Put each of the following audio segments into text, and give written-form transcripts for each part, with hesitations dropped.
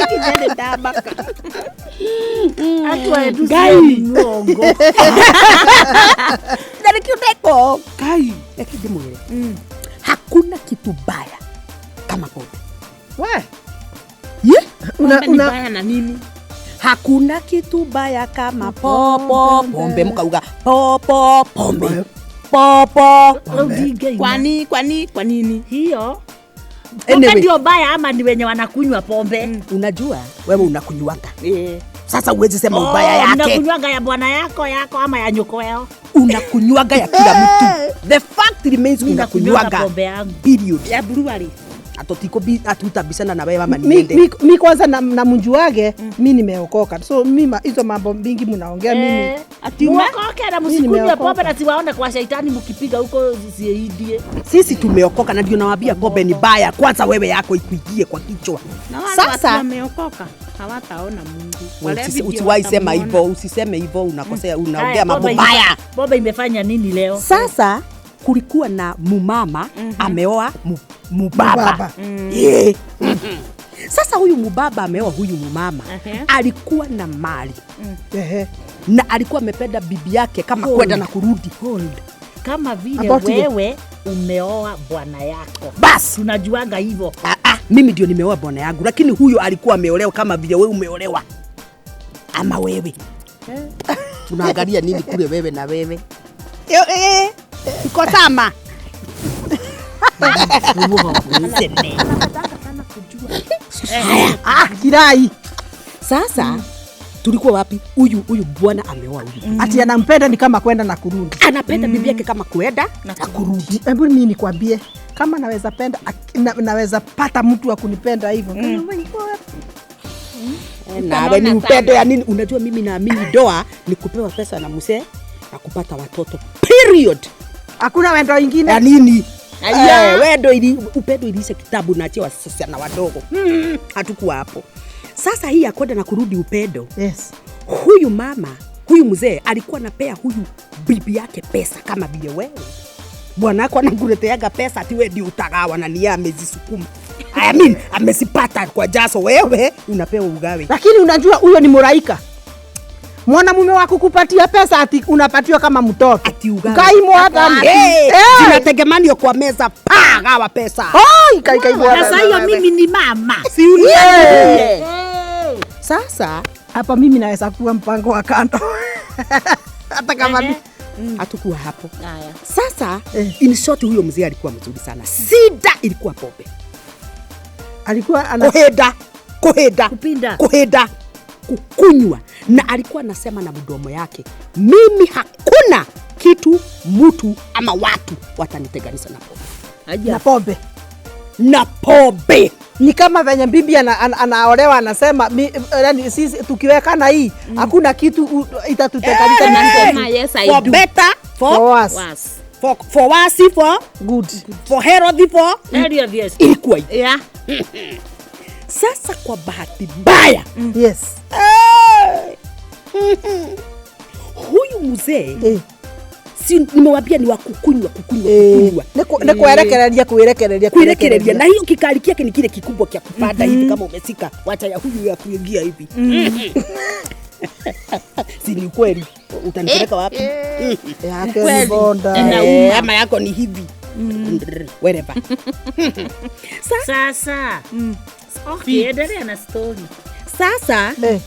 Nginya ndamaka. Akiwa tu Ngai. sio muongo. Na nikio ndeko. Kai. Reke ndimwire. Hakuna kitu baya kama pombe. We. Ye? Una Pombe ni una baya na nini? Hakuna kitu baya kama popo pombe, mkauga popo pombe popo. Ndingeina. Kwani kwani kwa nini? Hiyo pombe Anyway. ndio baya ama ni wenye wanakunywa pombe? Unajua wewe unakunywanga Eh. sasa, uwezi sema ubaya yake. Unakunywanga ya bwana yako yako ama ya nyoko yao? Unakunywanga ya kila mtu. The fact remains, Mimi nakunywanga unakunywanga pombe yangu. period. Ya brewery. Atotiko atutabishana na wewe mama, mi, niende. mi kwanza na, na mjuage mi nimeokoka, so mi hizo mambo mingi mnaongea mimi Ati ume Muokoke na Mimi msikunywe nimeokoka. pombe na siwaone kwa shaitani mkipiga huko zisiidie. Sisi tumeokoka na ndio nawaambia pombe ni baya. Kwanza wewe yako ikuingie kwa kichwa. Na wale watu Sasa wameokoka hawataona Mungu. Walevi ndio usiwahi sema watamuona. hivyo, usiseme hivyo, unakosea, unaongea Haya, mambo pombe baya. Pombe imefanya nini leo? Sasa kulikuwa na mumama ameoa mubaba. Mubaba. Yeah. Sasa huyu mubaba ameoa huyu mumama Ehe. alikuwa na mali Ehe. na alikuwa amependa bibi yake kama Hold. kwenda na kurudi. Hold. Kama vile About the- wewe umeoa bwana yako. Bas Tunajuanga hivyo. ah, ah, mimi ndio nimeoa bwana yangu, lakini huyu alikuwa ameolewa kama vile wewe umeolewa ama wewe. Tunaangalia nini kule wewe na wewe? Yo, eh, Iko sama. ah, kirai Sasa tulikuwa wapi? Huyu huyu bwana ameoa huyu ati anampenda ni kama kwenda na kurudi. anapenda bibi yake kama kuenda na kurudi. Hebu mimi nikwambie kama naweza penda naweza pata mtu wa kunipenda hivyo. Nawe ni upendo ya nini? Unajua mimi naamini ndoa ni kupewa pesa na mzee na kupata watoto period. Hakuna wendo ingine. Ya nini? Aya. Eh, wendo ili upendo iliisha kitabu na achia wasichana wadogo. Hatukuwa hapo. Sasa hii ya kwenda na kurudi upendo, Yes. huyu mama huyu mzee alikuwa anapea huyu bibi yake pesa kama vile wewe bwana wako anakuleteaga pesa ati wewe ndio utagawa na ni yeye amezisukuma. I mean, amezipata kwa jaso, wewe unapewa ugawe. Lakini unajua huyo ni muraika. Mwanamume wa kukupatia pesa ati unapatiwa kama mtoto. Ati ugawe. Kai mwathani. Hey, Eh. zinategemanio kwa meza pa gawa pesa. Oi, kai kai Na mwathani. sasa hiyo mimi ni mama. Si uniambie. Eh. Sasa Hapa mimi naweza kuwa mpango wa kando. Hata kama ni hatukuwa hapo. Haya. Sasa Eh. in short, huyo mzee alikuwa mzuri sana. Sida ilikuwa pombe. alikuwa ana Kuheda, kuheda, Kupinda. kuheda, kukunywa, na alikuwa anasema na mdomo yake, mimi hakuna kitu mtu ama watu watanitenganisha na pombe na pombe. na pombe. Ni kama venye bibi anaolewa anasema yani sisi tukiwekana hii hakuna kitu itatutenganisha na Anasema yes I For do. better, for For us. Was. for worse, for Good. for healthy, for Heri obvious. ilikuwa hivi. Yeah. Sasa kwa bahati mbaya Yes. huyu mzee Eh. si nimewambia ni wa kukunywa kukunywa Eh. kukunywa Nĩ kwerekereria kwĩrekereria kuirekereria na hiyo kikali kyake ni kile kikubwa kya kupanda hivi kama umesika wacha ya huyu ya kuingia hivi. Si ni ukweli? Utanipeleka wapi? Yake ni bonda. Eh, ama yako ni hivi wherever. Sasa. Okay, endelea na story. Sasa Eh,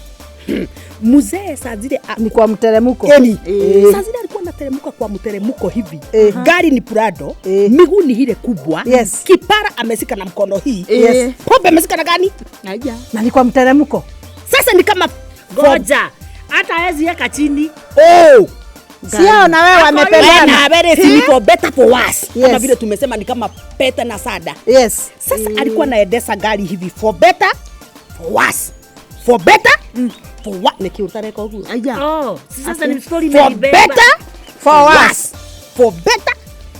mzee saa zile ni kwa mteremko. Eni. Eh. Saa zile alikuwa anateremka kwa mteremko hivi. Eh. Gari ni Prado, Eh. miguu ni ile kubwa. Yes. Kipara amesika na mkono hii. Yes. Pombe amesika na gani? Aya. Na ni kwa mteremko. Sasa ni kama Ngoja. Hata hawezi weka chini. Oh. Si hao na wewe wamependana. Na wewe si ni for better for worse. Yes. Kama vile tumesema ni kama pete na sada. Yes. Sasa alikuwa anaendesha gari hivi for better for worse. For better for what? Nikiutareka huko. Aya. Oh, si sasa ni story For imenibeba. better For worse. For better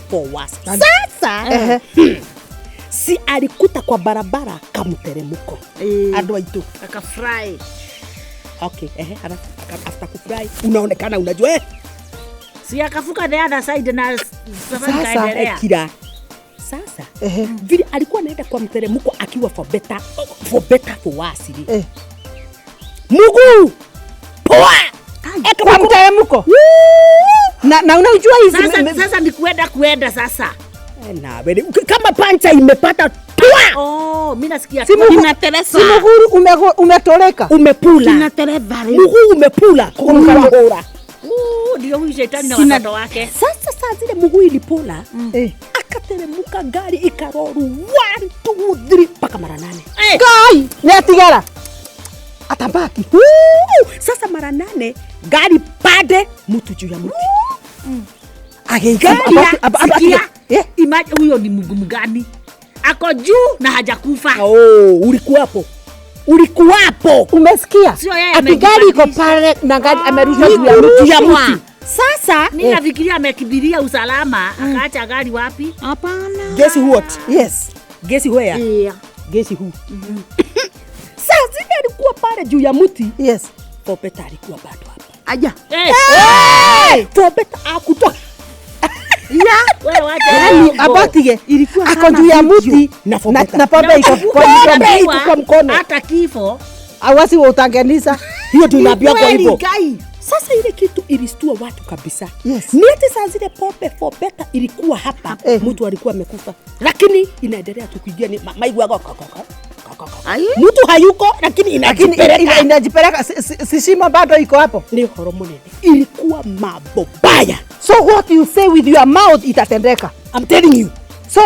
for worse. Sasa Ehe. si alikuta kwa barabara kamteremko. Eh. Andũ aitũ. Akafurahi. Okay, ehe, alafu after kufurahi unaonekana unajua Si akafuka the other side na safari Sasa, kaendelea. kira. Sasa Ehe. vile alikuwa anaenda kwa mteremko akiwa for better for better for worse ri. Mguu poa. Eka Kwa mkono. mteremko. Na unajua hizi Sasa sasa ni kuenda kuenda sasa. Eh, na wewe kama pancha imepata twa Oh, mimi nasikia Si mguu- Inateresa. si mguu umetoleka. umepula. Inatereva rĩu. Mguu umepula kumkahura. Ndio huyu shetani na Sina- watoto wake. Sasa saa zile mguu ilipula akateremuka gari ikaroru 1 2 3 mpaka mara 8. Eh, Kai, ni atigara. Atabaki. Woo! Sasa mara 8 gari pade mtu juu ya mti. Ageiga. Sikia, imagine huyo ni Mungu mgani? Ako juu na hajakufa. Oh, ulikuwapo. Ulikuwapo. Umesikia? Sio yeye Ati gari iko amejipandisha. pale na gari amerusha juu ya mti. Juu ya mti. Sasa Mimi nafikiria amekimbilia usalama akaacha gari wapi? Hapana. guess what? Yes. Guess where? Yeah. Guess who? Saa zile alikuwa pale juu ya mti. Yes. Popeta alikuwa bado hapa. Aya. Eh, Popeta akutoka wewe wacha. Yaani uongo. abatige Ilikuwa ako kama juu ya video. mti Na na pombe. na pombe iko kwa mkono. Unajua, iko kwa mkono. Hata kifo Awasi wa utangenisa. Hiyo ndio inaambiwa kwa Kweli, hivyo. Ngai. Sasa ile kitu ilistua watu kabisa. Yes. Ni ati saa zile pombe for better ilikuwa hapa, mtu alikuwa amekufa, lakini inaendelea tu kuingia ni maigua go go go go go go. Ai. Mtu hayuko lakini Lakini inajipeleka. inajipeleka si shimo bado iko hapo. Ni horo munene, ilikuwa mambo baya. So what you say with your mouth itatendeka. I'm telling you, So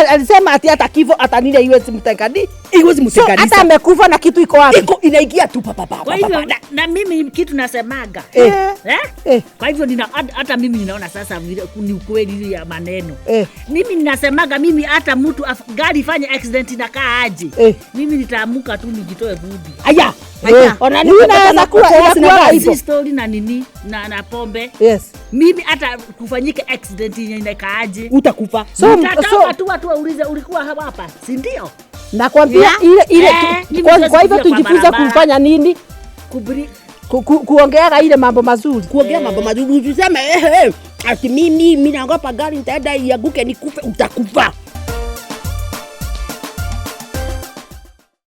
alisema ati hata kifo hata nini haiwezi mtengani. iwezi So mtenganisha. hata amekufa na kitu iko wapi? iko inaingia tu pa pa pa Kwa pa, hivyo pa, pa. na mimi kitu nasemaga Eh. eh? Eh. Kwa hivyo hata mimi ninaona sasa vile ni ukweli ya maneno Eh. Mimi ninasemaga mimi hata mtu gari ifanye accident inakaa aje mimi nitaamuka tu nijitoe vumbi. Aya, Aya. Ona Hii inaweza kuwa inakuwa hivyo. Si story na nini na pombe. Yes. Mimi hata kufanyike accident yenye inakaaje utakufa. So, nitatoka so tu watu waulize ulikuwa hapa, si ndio? nakwambia Yeah. ile ile Mimi kwa siwezi hivyo kufia kwa tujifunze barabara. kufanya nini? Kubri Kuongeaga ile mambo mazuri. Kuongea mambo mazuri, usiseme ati mimi naogopa gari nitaenda ianguke nikufe, utakufa.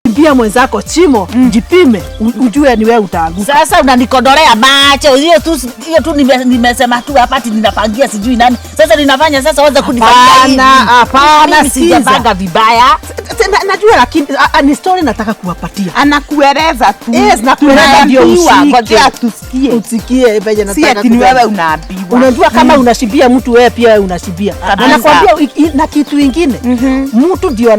Kimbia mwenzako chimo, jipime, ujue ni wewe utaanguka. Sasa unanikodolea macho hiyo tu, hiyo tu nimesema tu hapa ati ninapangia sijui nani. Sasa ninafanya sasa waza kunifanyia hivi. Hapana, hapana, Mimi sijapanga vibaya. Najua lakini ni story nataka kuwapatia. Anakueleza tu. Yes, nakueleza ndio Tunaambiwa, ushike. ngojea tusikie. Usikie venye Si nataka ati ni kusema. wewe unaambiwa. Unajua kama unashibia mtu wewe pia wewe unashibia. Kabisa. Anakwambia na kitu ingine. Mtu ndio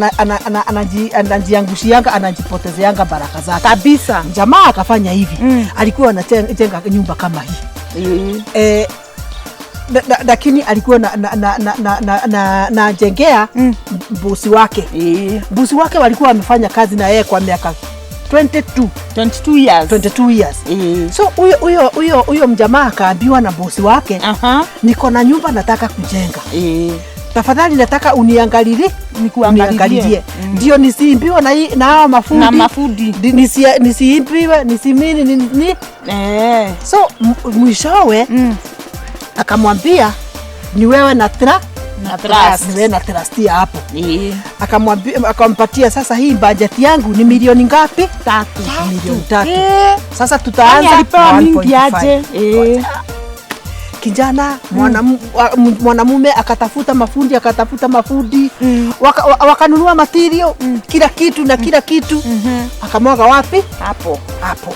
anajiangushianga anajipotezeanga baraka zake. Kabisa. Jamaa akafanya hivi. Alikuwa anajenga nyumba kama hii. Lakini alikuwa na jengea mbusi wake. Mbusi wake walikuwa wamefanya kazi na yeye kwa miaka 22 22 years. 22 years. So huyo mjamaa akaambiwa na bosi wake, niko na nyumba nataka kujenga. Tafadhali nataka uniangalilie, Nikuangalilie. uniangalilie. Ndio nisiimbiwe na hii na hawa mafundi. Na mafundi. Nisiimbiwe, nisimini ni. So mwishowe akamwambia ni wewe na Na trust. ni wewe na trustia hapo. Akamwambia, akampatia sasa hii bajeti yangu ni milioni ngapi? Tatu. Milioni 3. Sasa Yaani tutaanza alipewa na mingi 1.5. aje? Kijana mwanamume akatafuta mafundi, akatafuta mafundi, wakanunua material, kila kitu na kila kitu. Akamwaga wapi? Hapo. Hapo.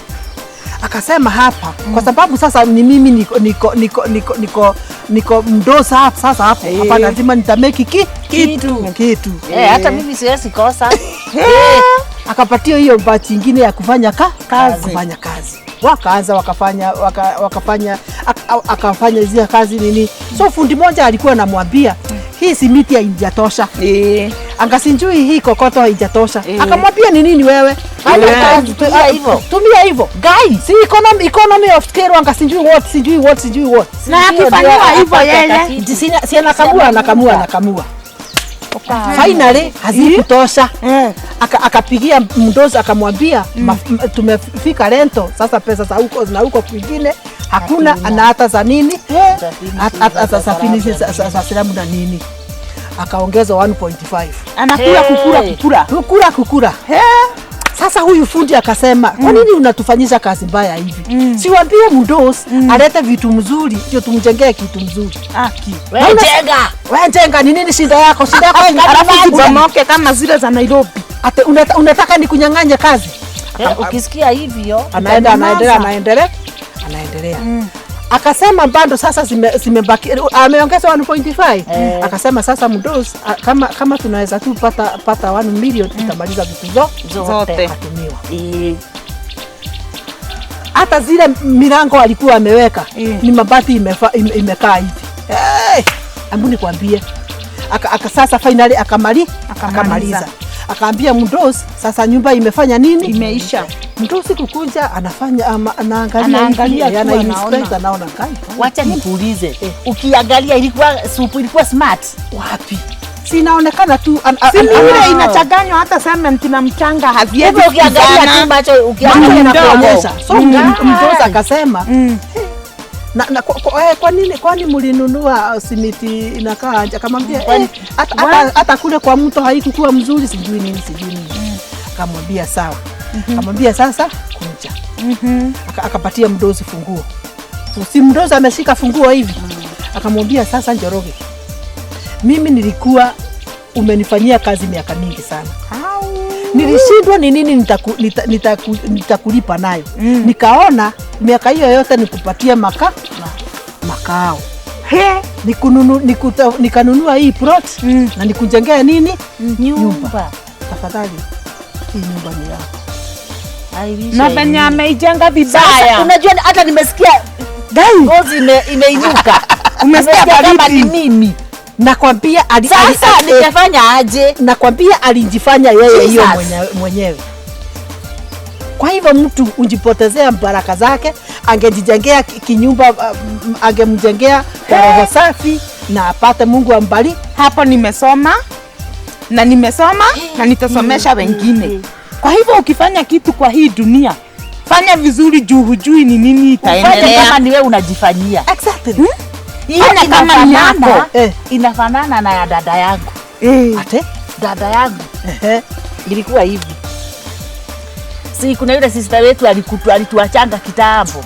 Akasema hapa kwa sababu sasa ni mimi niko mdosa hapa sasa hapo. Hapa lazima nitameki Kitu. kitu. Hata mimi siwezi kosa. Akapatia hiyo batch ingine ya kufanya Kazi. kufanya kazi. Wakaanza wakafanya wakafanya akafanya zile kazi nini. So fundi moja alikuwa anamwambia hii simiti haijatosha. Angasinjui hii kokoto haijatosha. Akamwambia ni nini wewe? Fanya kazi, Tumia hivyo. Tumia hivyo. Guys, si economy of scale angasinjui what, sijui what, sijui what. Na akifanyiwa hivyo yeye. Si anakamua anakamua anakamua. Finally hazikutosha. Akapigia mdozi akamwambia tumefika rento sasa, pesa za huko na huko kwingine hakuna na hata za nini, hata za finish za silamu na nini. Akaongeza 1.5. Anakula kukula Hey. kukula. Kukula kukula. Sasa huyu fundi akasema, kwa nini unatufanyisha kazi mbaya hivi? Siwambie mdosi alete vitu mzuri ndio tumjengee kitu mzuri. Aki. Wewe jenga. Wewe jenga, ni nini shida yako? Shida yako ni Alafu zibomoke kama zile za Nairobi. Ate, unataka nikunyang'anye kazi? Ukisikia hivyo Anaenda anaendelea anaendelea anaendelea. Akasema bado sasa zimebaki ameongeza 1.5. Akasema sasa mdosi, kama tunaweza tu pata 1 million tutamaliza vitu zote. Akatumiwa. Hata zile milango alikuwa ameweka ni mabati imekaa hivi. Hey, ambu nikwambie. Aka sasa finally akamaliza. Akaambia mdosi sasa nyumba imefanya nini? Imeisha. Mdosi kukunja anafanya anaangalia Anaangalia hivi, tu, ana anaona. inspect anaona kai. Wacha nikuulize. Ukiangalia ilikuwa supu ilikuwa smart. Wapi? Si inaonekana tu Si ni ile inachanganywa hata cement na mchanga haziwezi Hivyo ukiangalia kusikizana. tu macho macho ukiangalia inakuonyesha. So mdosi akasema na kwa nini kwani mlinunua simiti inakaa aje? Akamwambia hata kule kwa mto haikukuwa mzuri, sijui nini sijui nini. Akamwambia sawa. Akamwambia sasa kunja. Akapatia mdosi funguo. Si mdosi ameshika funguo hivi. Akamwambia sasa Njoroge, mimi nilikuwa umenifanyia kazi miaka mingi sana. Nilishindwa ni nini nitakulipa nayo. Nikaona miaka hiyo yote nikupatie makao. Nikanunua hii plot na nikujengea nini? Nyumba. Tafadhali hii nyumba ni yako. I wish Na I venye knew. ameijenga Sasa vibaya. unajua hata nimesikia ngozi imeinuka. Umesikia Nimesikia kama baridi. ni mimi. Nakwambia Sasa ningefanya aje? nakwambia alijifanya yeye hiyo Jesus. mwenyewe. Kwa hivyo mtu unjipotezea baraka zake, angejijengea kinyumba, angemjengea kwa roho safi na apate Mungu ambariki. Hapo nimesoma na nimesoma na nitasomesha wengine. Kwa hivyo ukifanya kitu kwa hii dunia, fanya vizuri juu hujui ni nini Ufanye itaendelea. kama ni wewe unajifanyia. Exactly. Hiyo Fanya kama ni yako. Inafanana na ya dada yangu. Ate? Dada yangu Ehe. ilikuwa hivi. Si kuna yule sister wetu alituachanga kitambo.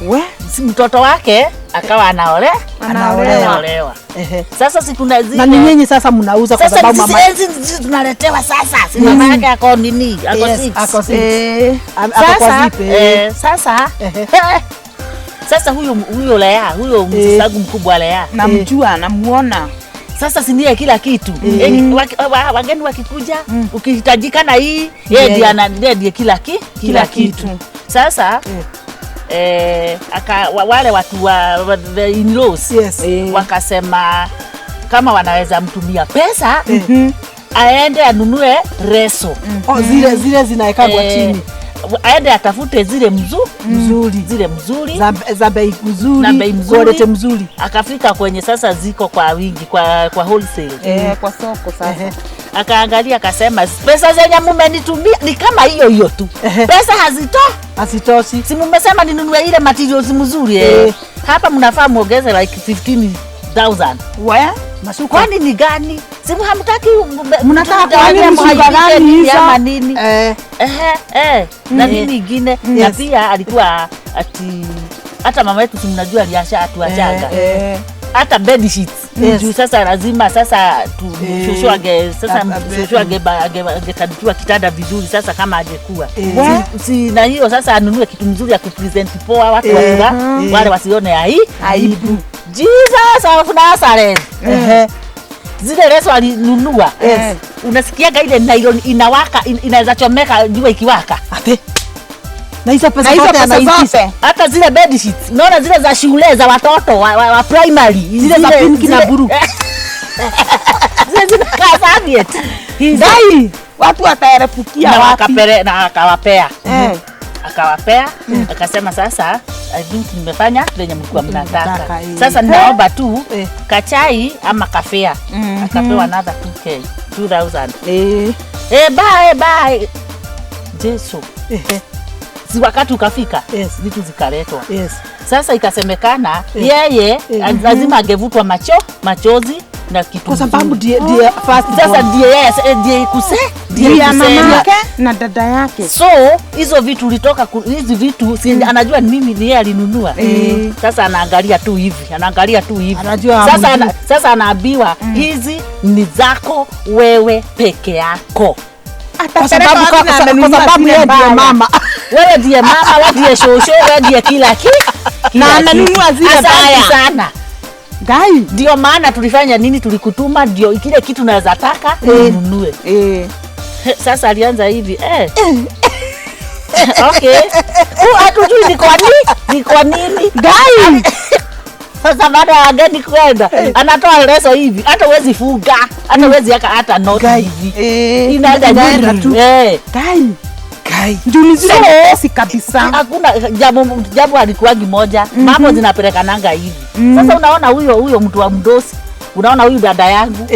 We, Si mtoto wake akawa Anaolewa. anaolewa. Ehe. Sasa si kuna zile Na ni nyinyi sasa mnauza kwa sasa sababu sisi mama enzi sisi tunaletewa sasa. Si mama yake ako nini? Ako Yes, six. ako six. Ako kwa Sasa zipe. sasa Ehe. sasa huyo Lea, huyo msisangu mkubwa Lea. Namjua, namuona. Sasa si ndiye kila kitu. Wageni wakikuja, ukihitajika na hii, yeye ndiye ndiye kila Kila kitu. Sasa wale watu wa the in-laws Yes. wakasema kama wanaweza mtumia pesa aende anunue reso. Oh, zile zinaekagwa chini. Aende atafute zile Mzuri. zile mzuri Za bei mzuri, na bei mzuri. quality mzuri. Akafika kwenye sasa ziko kwa wingi kwa wholesale. Kwa soko sasa. Akaangalia akasema pesa zenye mumenitumia ni kama hiyo hiyo tu. Pesa hazito. Hazitoshi. Si mumesema ninunue ile materials mzuri Hapa mnafaa muongeze like 15,000. We, Mashuka. Kwani ni gani? Si hamtaki Mnataka kwani kwani mshuka gani hizo? ama nini? Na nini ingine? Na pia alikuwa ati hata mama yetu si mnajua aliasha atuachanga. Hata bed sheets. Juu sasa lazima sasa tu shosho ange sasa shosho angetandikiwa kitanda vizuri sasa kama angekuwa. Si na hiyo sasa anunue kitu mzuri ya kupresent poa watu wale wasione aibu. Jesus of Nazareth. Zile leso alinunua. Unasikiaga ile nylon inawaka, inaweza chomeka jua ikiwaka. Ate. Na hizo pesa Na hizo zote pesa anaitisha. zote. Hata zile bed sheets, unaona zile za shule za watoto wa primary, Zile za pinki na blue. Zile zinakaa serviette. Hizo. Dai, watu wataerefukia Na wapi? na akawapea. Akawapea, akasema sasa I think nimefanya venye mlikuwa mnataka. Mnataka, Sasa ninaomba tu kachai ama kafea. Akapewa another 2K, 2000. Bye bye. Jesu. Si wakati ukafika, vitu zikaletwa. Sasa ikasemekana yeye lazima angevutwa machozi na kitu Kwa sababu mzuri. ndiye first Sasa born. ndiye yeye, ndiye ndiye Ya mama kusema. yake na dada yake. So hizo vitu ulitoka hizi vitu si anajua ni mimi ni yeye alinunua. Sasa anaangalia tu hivi, anaangalia tu hivi. Anajua Sasa hamjui. sasa anaambiwa hizi ni zako wewe peke yako. Kwa sababu kwa sababu yeye ndiye mama. Wewe ndiye mama, wewe ndiye shosho, wewe ndiye kila kitu. Na amenunua zile Asante mbaya. sana. Gai. Ndio maana tulifanya nini, tulikutuma ndio kile kitu naweza taka ununue. Sasa alianza hivi Okay. Hatujui ni kwa nini, ni kwa nini. Gai. Sasa baada ya wageni kwenda, anatoa leso hivi, hata huwezi funga, hata huwezi weka hata noti hivi. Inaenda Inaenda juu. tu. Gai. Kai. Juu ni zile So, nyepesi kabisa. Hakuna jambo alikuwagi moja, mambo zinapelekananga hivi. Sasa unaona huyo mtu wa mdosi, unaona huyu dada yangu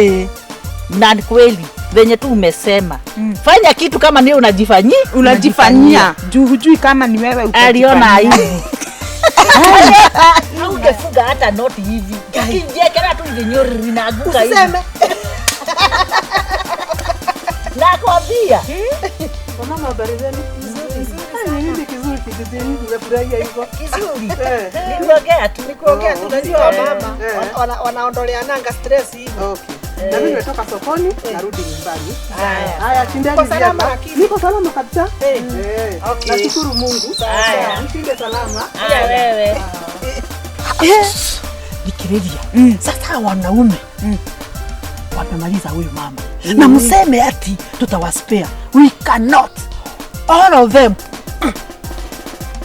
na ni kweli venye tu umesema. Fanya kitu kama niwe unajifanyia. Unajifanyia. Juu hujui kama ni wewe Aliona utajifanyia. aibu. Ungefunga hata noti hivi. Ukijiekela tu hivi nyori linaanguka hivi. Usiseme. Nakwambia. Mama, habari zenu? Nini kizuri kijijini, nimefurahia hivyo. Kizuri. Ni kuongea tu. Ni kuongea tu, unajua wamama wanaondoleananga stress hivyo. Okay. Na mimi nimetoka sokoni narudi nyumbani. Haya. Haya, shindeni Uko salama vyema. lakini? Niko salama kabisa. Okay. Nashukuru Mungu. Haya. Mshinde salama. Haya wewe. Nikiredia. Sasa wanaume wamemaliza huyu mama na mseme ati tutawaspare. We cannot. All of them.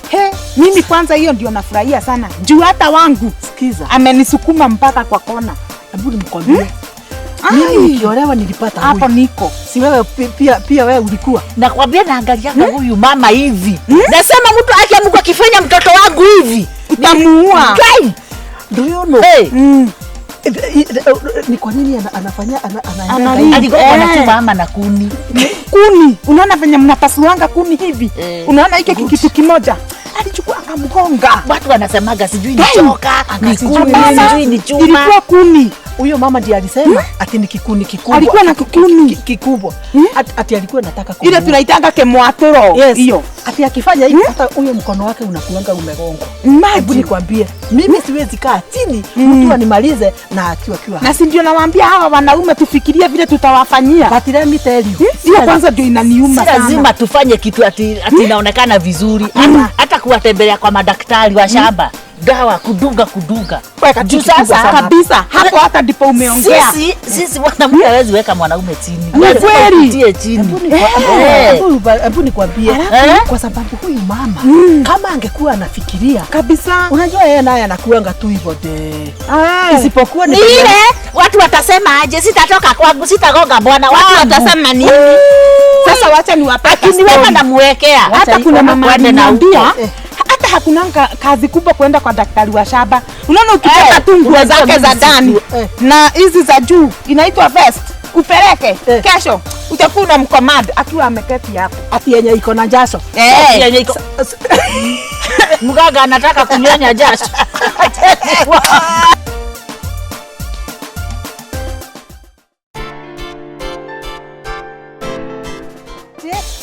He, mimi kwanza hiyo ndio nafurahia sana. Juu hata wangu Sikiza. amenisukuma mpaka kwa kona. Hebu nimkwambie. Mimi nikiolewa nilipata Hapo huyu. niko. Si wewe pia wewe ulikuwa. Nakwambia naangalianga huyu mama hivi. Nasema mtu aki Mungu akifanya mtoto wangu hivi. Utamuua. Kai. Do you know? Hey. Ni kwa nini anafanya anaenda Ana- hivi? Alikuwa anachuma mama na kuni. Kuni. Unaona venye mnapasuanga kuni hivi. Unaona hiki kitu kimoja. Alichukua akamgonga. Watu wanasemaga sijui ni choka, ni kuni, Hapana, sijui ni chuma. Ilikuwa kuni. Huyo mama ndiye alisema ati ni kikuni kikubwa. Alikuwa na kikuni. Kikubwa. Ati alikuwa anataka Ile kumuua. tunaitanga kemwatoro. Yes. Hiyo. Ati akifanya hivi hata huyo mkono wake unakuanga umegongwa. Hebu Imagine. nikwambie, mimi siwezi kaa chini mtu animalize na akiwa kiwa. Na si ndio nawaambia hawa wanaume tufikirie vile tutawafanyia. But let me tell you. Hiyo kwanza ndio inaniuma Si sana. lazima tufanye kitu ati inaonekana vizuri. Hata kuwatembelea kwa madaktari wa shamba, dawa kudunga. Weka Juu kitu kikubwa sasa sana. Kabisa. Hapo hata ndipo umeongea. Sisi mwanamke hawezi weka mwanaume chini. Ni Lazima kweli. upitie chini. Hebu nikwambie, kwa sababu huyu mama kama angekuwa anafikiria Kabisa. unajua yeye naye anakuanga tu hivyo de. Isipokuwa ni Ni ile watu watasema aje, sitatoka kwangu, sitagonga bwana Watu wangu. watasema nini? Sasa wacha niwape Akiniweka story. namuwekea. Hata kuna mama Kwende na aliniambia huko. hata hakunanga kazi kubwa kwenda kwa daktari wa shaba. Unaona ukitaka tu nguo unajua zake mimi za ndani na hizi za juu inaitwa vest, upeleke kesho utakuwa unamcommand akiwa ameketi hapo. ati yenye iko na jasho. Yenye iko- Mganga anataka kunyonya jasho.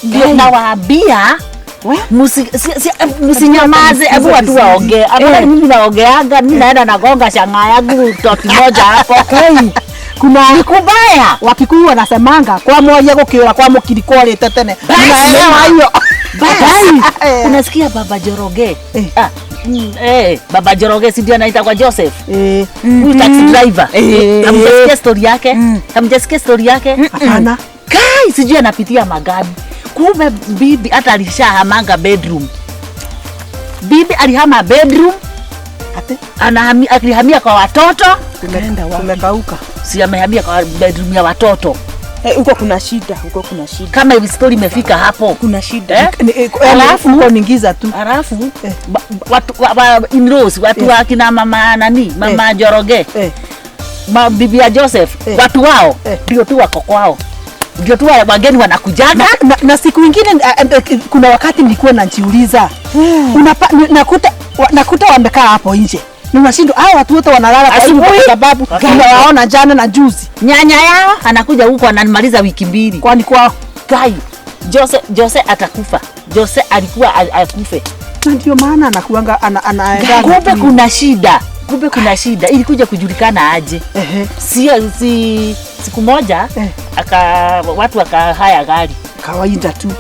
Ndio nawaambia msinyamaze, hebu watu waongee. Hapana, mimi naongeanga, mimi naenda nagonga shang'aa yangu toti moja hapo. Kuna Kubaya. Wakikuyu wanasemanga kwa moya gukiura kwa mukiri kwarite tene. Basi. Unaelewa hiyo? Basi. Unasikia Baba Joroge? Baba Joroge si ndio anaita kwa Joseph? Huyu taxi driver. Hamjasikia story yake? Hamjasikia story yake? Hapana. Kai, sijui anapitia magani. Kumbe bibi hata alishahamanga bedroom. Bibi alihama bedroom, Ate alihamia kwa watoto. Kumekauka. Si amehamia kwa bedroom ya watoto. Huko kuna shida, huko kuna shida. Kama hivi story imefika hapo. Kuna shida. Alafu uko ningiza tu. Alafu watu in-laws, watu wa kina mama nani, mama Njoroge, bibi ya Joseph, watu wao ndio tu wako kwao. Ndio tu wageni wanakujaga. Na siku ingine kuna wakati nilikuwa najiuliza. Nakuta wamekaa hapo nje. Na unashindwa hao watu wote wanalala kwa hiyo kwa sababu tunawaona jana na juzi. Nyanya yao anakuja huko anamaliza wiki 2. Kwani kwao Kai Jose atakufa. Jose alikuwa akufe. Na ndio maana anakuanga anaenda. Kumbe kuna shida. Kumbe kuna shida. Ilikuja kujulikana aje? Si siku moja watu wakahaya gari. Kawaida tu.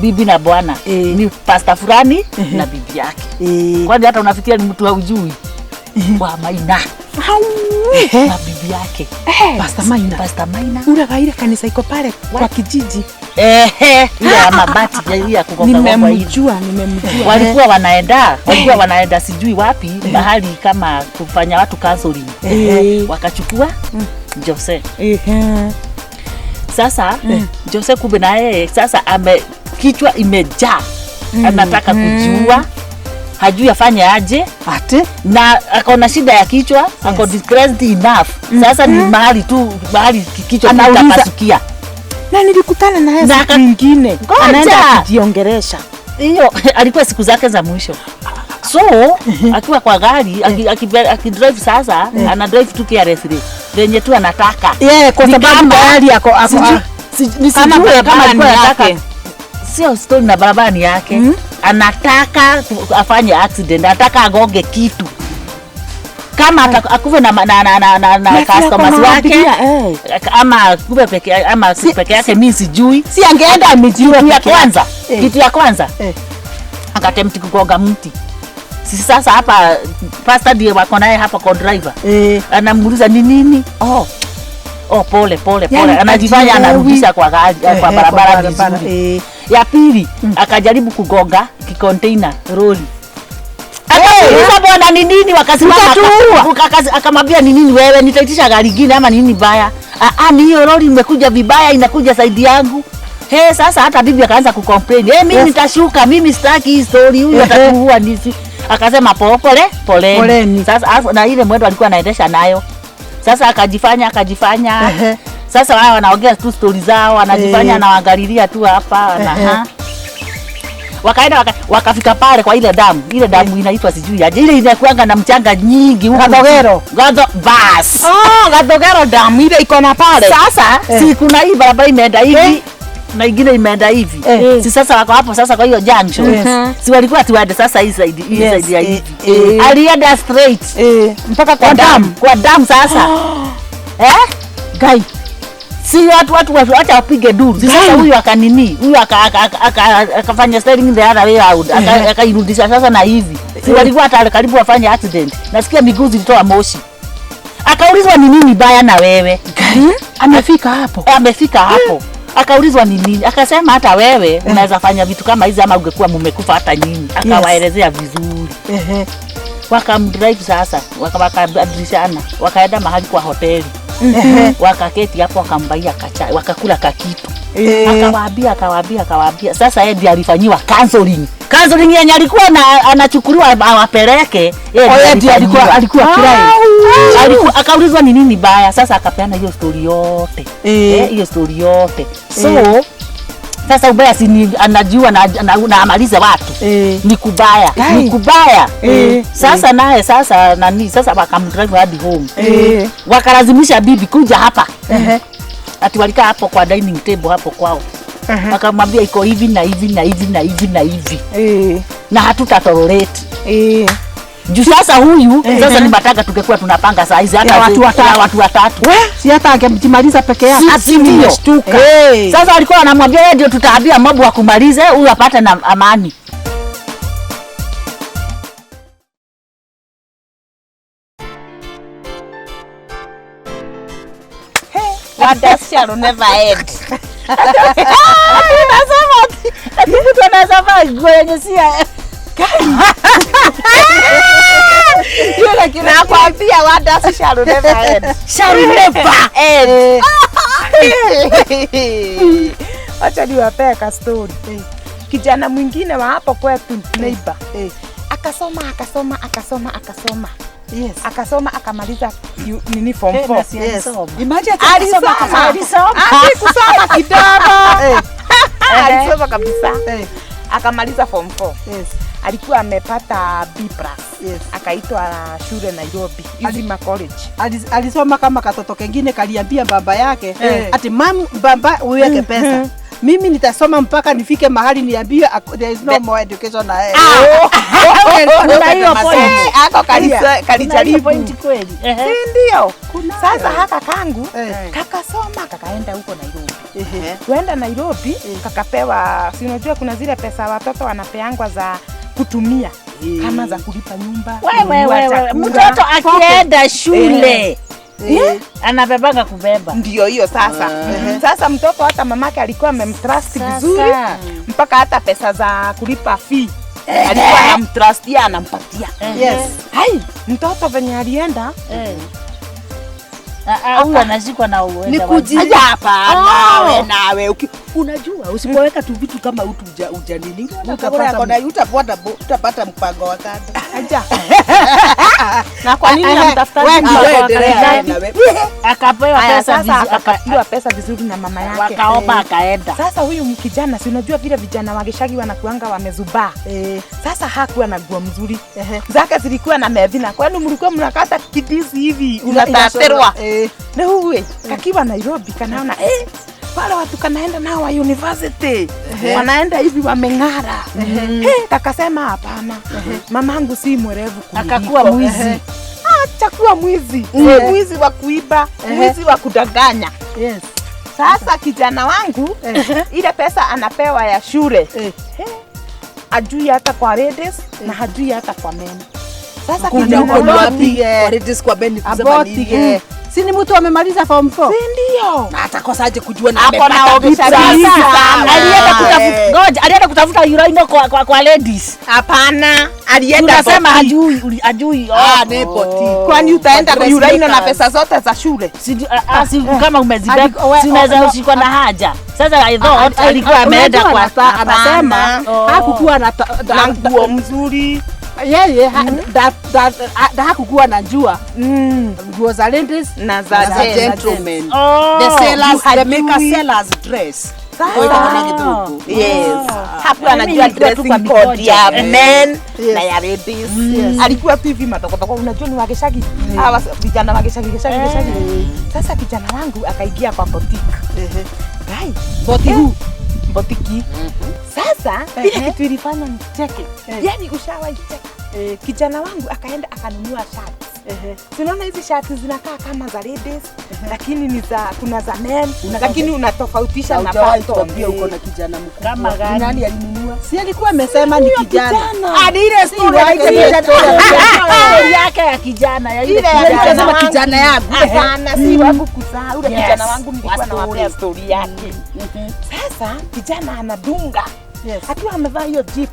Bibi na bwana. Ni pastor fulani na bibi yake. Kwani hata unafikiria ni mtu haujui? Wa Maina. Na bibi yake. Pastor Maina. Pastor Maina. Ule wa ile kanisa iko pale kwa kijiji. Ile ya mabati ya kugonga gonga hivi. Nimemjua. Walikuwa wanaenda sijui wapi mahali kama kufanya watu counseling. Wakachukua Jose. Sasa Jose kumbe na yeye sasa kichwa imejaa. Anataka kujua. Hajui afanye aje. Ate? Na akona shida ya kichwa, ako depressed enough. Sasa ni mahali tu, mahali kichwa kitapasukia. Na nilikutana naye siku nyingine. Anaenda kujiongeresha. Hiyo alikuwa siku zake za mwisho. So, akiwa kwa gari, akidrive sasa, ana drive tu carelessly. Venye tu anataka. Kwa sababu tayari ako nisijue kama alikuwa anataka. Sio story na barabara ni yake. Anataka afanye accident, anataka agonge kitu. Kama akuve na customers wake ama akuve peke ama peke yake, mimi sijui. Si angeenda amejiua peke kwanza. Kitu ya kwanza. Akatempt kugonga mti. Sisi sasa hapa pastor ndiye wako naye hapa kwa driver. Anamuuliza ni nini? Oh, pole pole pole. Yani, anajifanya anarudisha kwa gari kwa barabara vizuri. Ya pili akajaribu kugonga kicontainer lori. Akauliza bwana ni nini, wakasimama akamwambia ni nini wewe, nitaitisha gari nyingine ama nini baya? Ni hiyo lori imekuja vibaya, inakuja side yangu. Sasa hata bibi akaanza kucomplain. Mimi nitashuka, mimi sitaki hii story, huyu atatuua nisi. Akasema pole poleni. Sasa na ile mwendo alikuwa anaendesha nayo. Sasa akajifanya. Sasa wao wanaongea tu story zao, anajifanya anawaangalilia tu hapa na wakaenda wakafika pale kwa ile damu. Ile damu inaitwa sijui aje. Ile inakuanga na mchanga nyingi huko. Gathogero. Bas. Gathogero damu ile iko na pale. Sasa si kuna hii barabara imeenda hivi na ingine imeenda hivi. Si sasa wako hapo sasa kwa hiyo junction. Si walikuwa tuende sasa hii side, hii side ya hivi. Alienda straight mpaka kwa damu. Kwa damu sasa. Guy. Si watu acha wapige duru. Sasa huyu akanini, huyu akafanya steering the other way out. Akairudisha sasa na hivi. Si walikuwa hata karibu wafanye accident. Nasikia miguu zilitoa moshi. Akaulizwa ni nini baya na wewe? Amefika hapo. Amefika hapo. Akaulizwa ni nini? Akasema hata wewe unaweza fanya vitu kama hizi ama ungekuwa mmekufa hata nyinyi. Akawaelezea vizuri. Wakamdrive sasa, wakabadilishana, wakaenda mahali kwa hoteli. Wakaketi hapo wakambaia kachai, wakakula kakitu. Akawaambia. Sasa yeye ndiye alifanyiwa counseling. Counseling yenye alikuwa anachukuliwa awapeleke, yeye ndiye alikuwa client. Akaulizwa ni nini baya, sasa akapeana hiyo story yote. Hiyo story yote. So sasa ubaya si anajua na amalize watu. Ni kubaya, ni kubaya. Sasa naye sasa nani sasa wakamdrive hadi home. Wakalazimisha bibi kuja hapa. Ati walikaa hapo kwa dining table hapo kwao. Akamwambia iko hivi na hivi na hivi na hivi na hivi. Na hatutatolerate. Juu sasa huyu sasa ni bataka tungekuwa tunapanga saa hizi hata watu watatu. Watu watatu. Si hata angemjimaliza peke yake. Si ndio? Sasa alikuwa anamwambia yeye ndio tutaambia mob wakumalize huyu apate na amani. Wonders shall never end. Ati mtu anasema nguo yenye si ya Nakwambia wonders shall never end. Shall never end. Acha niwapee ka story. Kijana mwingine wa hapo kwetu neighbor. Akasoma. Yes. Akasoma akamaliza nini form 4. Yes. Imagine Alisoma kusoma kidogo. Alisoma kabisa. Akamaliza form 4. Yes. Alikuwa amepata B+. Yes. Akaitwa shule Nairobi, Izima College. Alisoma kama katoto kengine kaliambia baba yake ati mam, baba uweke pesa. Mimi nitasoma mpaka nifike mahali niambiwe there is no more education ahead. Kuna hiyo point. Ako kalijaribu. Point kweli. Si ndio? Sasa haka kangu kakasoma kakaenda huko Nairobi. Kuenda Nairobi kakapewa, si unajua kuna zile pesa watoto wanapeangwa za kutumia kama za kulipa nyumba. Wewe mtoto akienda shule anabebanga kubeba. Ndio hiyo sasa. Sasa mtoto hata mamake alikuwa amemtrust vizuri mpaka hata pesa za kulipa fee alikuwa anamtrustia, anampatia. Yes. Hai, mtoto venye alienda huyu anashikwa na uenda. Ni hapana wewe nawe unajua usipoweka tu vitu kama utu ujanini utapata mpango wa kando. Aja. Na kwa nini namtafuta? Akapewa pesa vizuri, akapatiwa pesa vizuri na mama yake. Wakaomba akaenda. Sasa huyu kijana, si unajua vile vijana wa Gishagi wanakuanga wamezubaa. Sasa hakuwa na nguo mzuri. Zake zilikuwa na methina. Kwani mlikuwa mnakata kidisi hivi unataterwa. Na huyu kakiwa Nairobi kanaona wale watu kanaenda nao wa university wanaenda hivi wameng'ara. Kakasema hapana, mamangu si mwerevu kuliko. Akakuwa mwizi. Acha kuwa mwizi. Mwizi wa kuiba, mwizi wa kudanganya. Yes. Sasa kijana wangu ile pesa anapewa ya shule ajui hata kwa ladies na hajui hata kwa men. Sasa kijana wangu kwa ladies kwa men kusema nini? Si ni mtu amemaliza form 4? Si ndio. Na atakosaje kujua na amepata pesa? Alienda kutafuta, ngoja, alienda kutafuta urino kwa ladies. Hapana, alienda unasema hajui. Ah, ni boti. Kwani utaenda kwa urino na pesa zote za shule? Si kama umezibeba, si unaweza ushikwa na haja. Sasa I thought alikuwa ameenda kwa anasema hakukuwa na nguo mzuri. Yeye hakukuwa na jua nguo za ladies na za gentlemen. The sellers, the maker sellers dress. Yes. Hakuwa anajua dressing code ya men na ya ladies. Alikuwa tu hivi matokotoko, unajua ni wa Gishagi. Hawa vijana wa Gishagi. Sasa kijana wangu akaingia kwa boutique. Right. Boutique. Boutique. Sasa ile kitu ilifanya nicheke. Yaani ushawahi cheka. Kijana wangu akaenda akanunua shati. Tunaona hizi shati zinakaa kama za ladies, lakini ni za kuna za men, lakini unatofautisha na pattern. Pia uko na kijana mkubwa. Kama gani? Nani alinunua? Si alikuwa amesema ni kijana. Ah, ile story yake ya kijana ya ile kijana kijana yangu. Hapana, si wangu kuzaa. Ule kijana wangu nilikuwa nawapea story yake. Sasa kijana anadunga. Akiwa amevaa hiyo jeep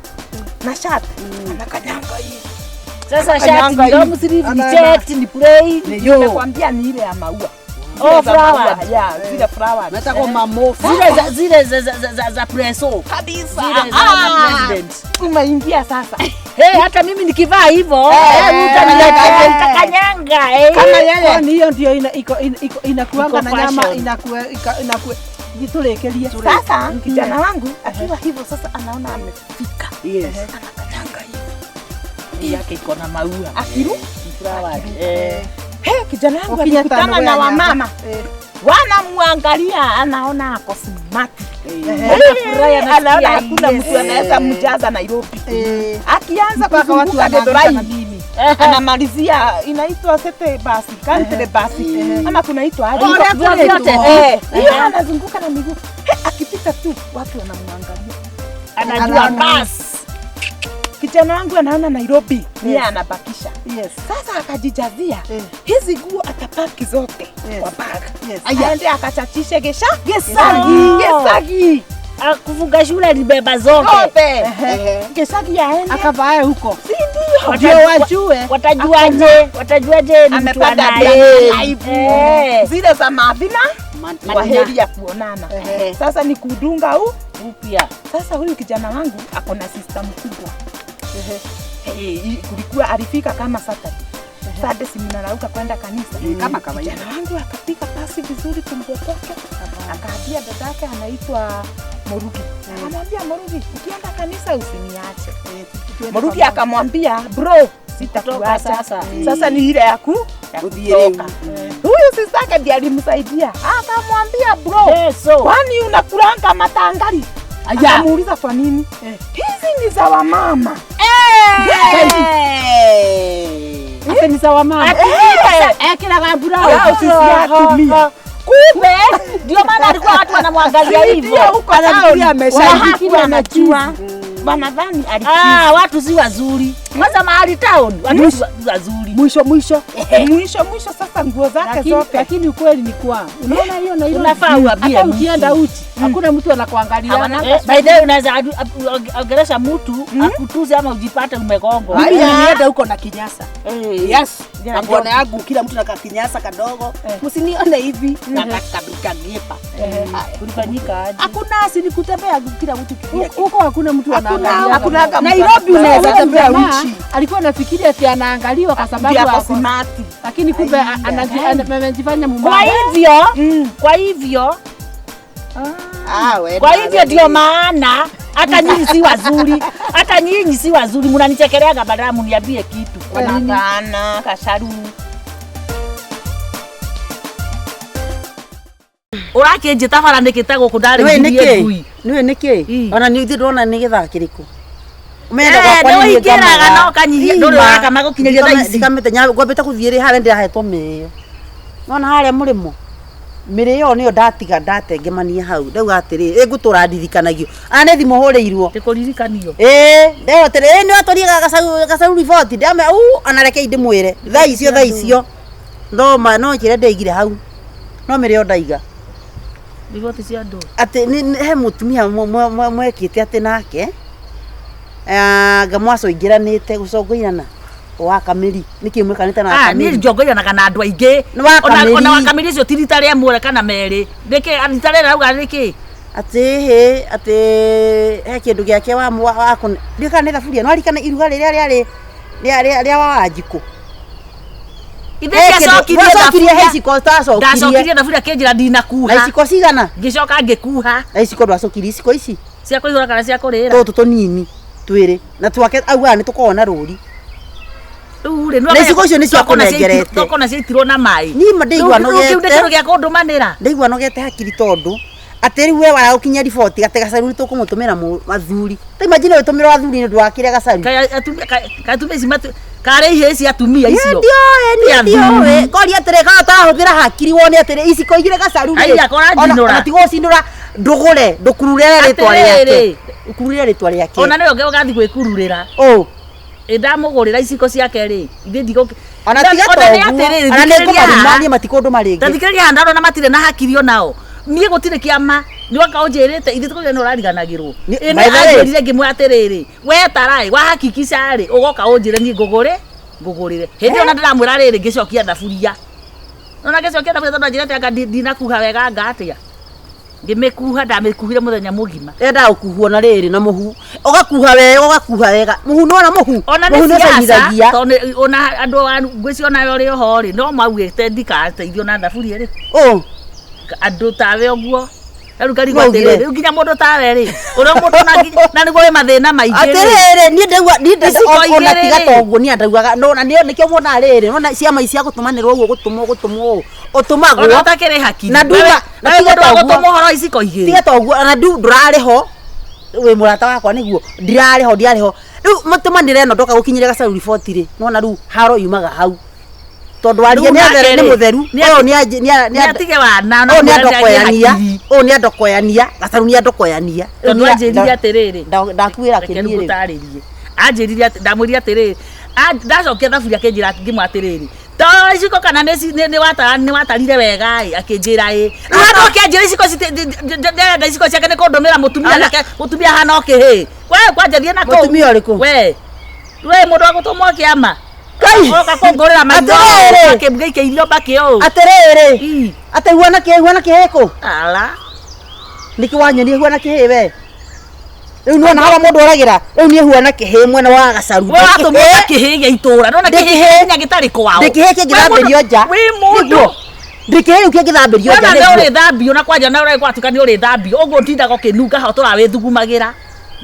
na shati anakanyanga hivi. Sasa shati ni long sleeve, ni checked, ni plain. Nimekwambia ni ile ya maua. Oh, flower. Yeah, zile flower. Nataka mamofu. Zile za preso. Kabisa. Zile za president. Umeingia sasa. Hey, hata mimi nikivaa hivyo, utaniletea nitakanyanga. Kama yeye ni hiyo ndio iko inakuanga na nyama inakuwa jitulekelia. Sasa kijana wangu akiwa hivyo sasa anaona amefika. Yes. Anakanyanga hivi. Yake iko na maua. Akiru flower. Hey, kijana wangu alikutana na wamama. Wanamwangalia anaona ako smart. Anaona hakuna mtu anaweza mjaza Nairobi. Akianza kuzunguka Githurai anamalizia inaitwa sete basi, country basi. Ama kunaitwa aje? Hiyo anazunguka na miguu. Akipita tu watu wanamwangalia. Anajua basi. Kijana wangu anaona Nairobi, yeye anabakisha. Yes. Sasa akajijazia hizi nguo atapaki zote kwa bag. Aende akachachishe Gishagi. Gishagi. Kufunga shule alibeba zote. Gishagi aende akavae huko. Si ndio? Ndio wajue. Watajuaje ni mtu anaye. Zile za madhina waheri ya kuonana. Sasa ni kudunga upya. Sasa huyu kijana wangu ako na sister mkubwa. Kulikuwa alifika kama Saturday. Saturday si mnarauka kwenda kanisa kama kawaida. Kijana wangu akapika pasi vizuri tumbo kwake. Akaambia dadake anaitwa Morugi. Akamwambia Morugi, ukienda kanisa usiniache. Morugi akamwambia, bro, Sitakuacha. Sasa. Sasa ni ile ya Uthiĩ rĩu. kutoka. Huyu sister yake ndiye alimsaidia, akamwambia bro, Yeso. kwani unakulanga matangari? Akamuuliza kwa nini? Hizi ni za wamama. Ati ni za wamama. Ekĩraga Blouse si atumia. Kumbe ndio maana alikuwa watu wanamwangalia hivyo. Ndio huko Anafikiria town. ameshaandikiwa Hakuwa na anajua. Wanadhani alikizi. Ah, watu si wazuri. Kwanza mahali town watu si wazuri. Mwisho mwisho. Mwisho mwisho sasa nguo zake Lakini, zote lakini ukweli ni kwa unaona hiyo na hiyo Unafaa uambie hata mtu. ukienda uchi hakuna mtu anakuangalia. By the way unaweza ongelesha mtu akutuze ama ujipate umegongwa. Mimi nilienda huko na kinyasa. Yes. Yeah, Na bwana yangu kila mtu na kakinyasa kadogo. Msinione hivi na kakagiepa. Kulifanyika aje? Hakuna si ni kutembea kila mtu kivyake. Huko hakuna mtu anaangalia. Hakuna Nairobi unaweza Huyo tembea jamaa uchi. Alikuwa anafikiri ati anaangaliwa kwa sababu Ndio ako ako- smart. lakini kumbe amejifanya Kwa mumama. hivyo, kwa hivyo, kwa hivyo ndio maana hata nyinyi si wazuri, hata nyinyi si wazuri, mnanichekeleaga badala mniambie kitu. Hapana, kasharu. Ũrakĩnjĩta bara nĩkĩ ta gũkũ ndarĩithirie ngui? Nĩũĩ nĩkĩ? Ii. Ona nĩ ithuĩ ndĩrona nĩ gĩthaa kĩrĩkũ? Eh, nĩũingĩraga na ũkanyihia, ndũrĩ ũrakama gũkinyĩria thaa ici. Ndikamĩte ngwambĩte gũthiĩ rĩ harĩa ndĩrahetwo mĩrĩo. Nona harĩa mũrĩmo mĩrĩo nĩyo ndatiga ndatengemania hau ndauga atĩrĩ ĩngũtũra ndirikanagio ana nĩ thimũ hũrĩirwo Ndĩkũririkanio. ĩĩ ndeo atĩrĩ ĩ nĩwatwarire gacaru riboti ndame u ona rekei ndĩmwĩre thaa icio thaa icio thoma no njĩre ndaigire hau no mĩrĩo ndaiga Riboti cia andũ. atĩ he mũtumia mwekĩte atĩ nake ngamwacoingĩranĩte gũcongoirana wa kamĩri nĩkĩ mwĩkanĩte na Ah, niĩ wakamĩri njongoiranaga na andũ aingĩ. Nĩ wakamĩri. Ona wakamĩri ũcio ti rita rĩmwe kana merĩ. Nĩkĩ rita rĩrĩ rauga nĩkĩ? atĩ hĩ atĩ he kĩndũ gĩake ndiũĩ kana nĩ thaburia no arikana iruga rĩrĩa rĩarĩ rĩa wa Wanjikũ Ithe ndiacokirie wacokirie he thaburia. iciko utacokirie Ndacokirie thaburia kĩnjĩra na ndinakuha. iciko cigana Ngĩcoka ngĩkuha. na iciko ndwacokirie iciko ici Cia kũihũra kana cia kũrĩra. tũtũ tũnini twĩrĩ na twake augaga nĩ tũkoragwo na rũri Rĩu rĩ, Na iciko icio nĩcio akũnengerete. Tokona ciaitirwo na maĩ. Niĩ ma ndĩigua Rĩu kĩu nĩ nogete. kĩndũ gĩa kũndũmanĩra. Ndaigua nogete hakiri tondu atĩ rĩu we waragũkinyia riboti atĩ gacaru nĩ tũkũmũtũmĩra athuri ta imagine ũgĩtũmĩrwo athuri nĩ ũndũ wa kĩrĩa gacaru Kaĩ atumia kaĩ atumia ici matu karĩ ihĩĩ cia atumia Niĩ icio. ndioĩ Ti niĩ ndioĩ athuri. ngoria atĩrĩ kana ũtarahũthĩra hakiri wone atĩrĩ iciko igĩrĩ gacaru rĩ, Aiya, kora njinũra. ona tiga ũcinũra ndũgũre ndũkururĩre rĩtwa rĩake Atĩrĩrĩ. ũkururĩre rĩtwa rĩake Ona nĩwe ũgathiĩ gwĩkururĩra. ũ Ĩ ndamũgũrĩra iciko ciake rĩ, ithe ndigũ ona tiga Ona nĩ toguo atĩrĩrĩ, ona nĩ thikĩrĩria ngũmaruma haha. niĩ matikũndũma rĩngĩ Tathikĩrĩria haha ndarona matirĩ na hakiri onao. Niĩ gũtirĩ kĩama nĩwoka ũnjĩrĩte ithe tũkũrĩa nĩ ũrariganagĩrwo. Ĩ By the way- nĩ anjĩrire ngĩmwĩra atĩrĩrĩ, we taraĩ wahakikisha rĩ ũgoka ũnjĩre niĩ ngũgũre ngũgũrĩre. Hĩndĩ ĩyo na ndĩramwĩra rĩrĩ ngĩcokia thaburia. Nona ngĩcokia thaburia tondũ anjĩrĩte anga ndinakuha wega anga atĩa. Ngĩmĩkuha ndamĩkuhire mũthenya mũgima. endaga gũkuhwo na rĩrĩ na mũhu ũgakuha wega ũgakuha wega mũhu nĩwona mũhu Ona mũhu nĩ siasa nĩũcoinithagia tondũ ona andũ a ngwĩciria onawe ũrĩ oho rĩ no maugĩte ndikateithio na thaburia rĩ. ũ Andũ tawe ũguo rĩu ngarigwo Maugire. atĩrĩrĩ rĩu nginya mũndũ tawe rĩ ũrĩa mũndũ na nginya na nĩguo wĩ mathĩna maingĩ rĩ atĩrĩrĩ niĩ ndaigua niĩ Iciko ona igĩrĩ tiga rĩ. toguo niĩ ndaugaga no na nĩo nĩkĩo muonaga rĩrĩ nona ciama ici cia gũtũmanĩrwo ũguo gũtũmwo gũtũmwo ũũ ũtũmagwo ona ũtakĩrĩ hakiri Na nduma- na Wewe tiga mũndũ wa toguo. gũtũmwo ũhoro wa iciko igĩrĩ tiga toguo ona ndu ndũrarĩ ho wĩ mũrata wakwa nĩguo ndirarĩ ho ndiarĩ ho rĩu mũtũmanĩre ĩno ndoka gũkinyĩra gacaru riboti rĩ nona rĩu haro yumaga hau tondũ warie Rĩu nĩ nake athere nĩ rĩ, mũtheru nĩ ũyũ nĩ anji- nĩ a- nĩ nĩ a- atige wana na ũyũ nĩ mwĩre nĩ agĩe andokoyania hakiri. ũyũ nĩ andokoyania gacaru nĩ andokoyania Rĩu Tondũ nĩ a- anjĩrire atĩrĩrĩ ndakuĩra reke rĩu kĩniĩ rĩu ngũtarĩrie anjĩrire ndamwĩrire atĩrĩrĩ ndacokia thaburia akĩnjĩra ngĩmwĩra atĩrĩrĩ to iciko kana nĩ watarire wega ĩ akĩnjĩra ĩ rĩu andũ akĩanjĩra iciko ndĩrenda iciko ciake nĩ kũndũmĩra mũtumia nake mũtumia hana o kĩhĩ we kwanja thiĩ na kũu Mũtumia ũrĩkũ? we we mũndũ wa gũtũmwo kĩama Kai! oka kũngũrĩra maitho Atĩrĩrĩ! akĩgaikia irio mbakĩ ũũ atĩrĩrĩ Ii. atĩ huana kĩhĩ huana kĩhĩ kũ ala nĩkĩ wanyonia huana kĩhĩ we rĩu nĩwona hawa mũndũ oragĩra rĩu niĩ huana kĩhĩ mwena wa gacaru we watũmwo ta kĩhĩ gĩa itũra ndona Ndĩ kĩhĩ kĩhĩ. nginya gĩtarĩ kwao ndĩkĩhĩ kĩngĩthambĩrio nja wĩ mũndũ Nĩguo. ndĩkĩhĩ rĩu kĩngĩthambĩrio nja Wona nĩ nĩguo. ũrĩthambio na kwanja na ũrĩa gwatuĩka nĩ ũrĩthambio ũguo ũtindaga ũkĩnunga ha ũtũra wĩthugumagĩra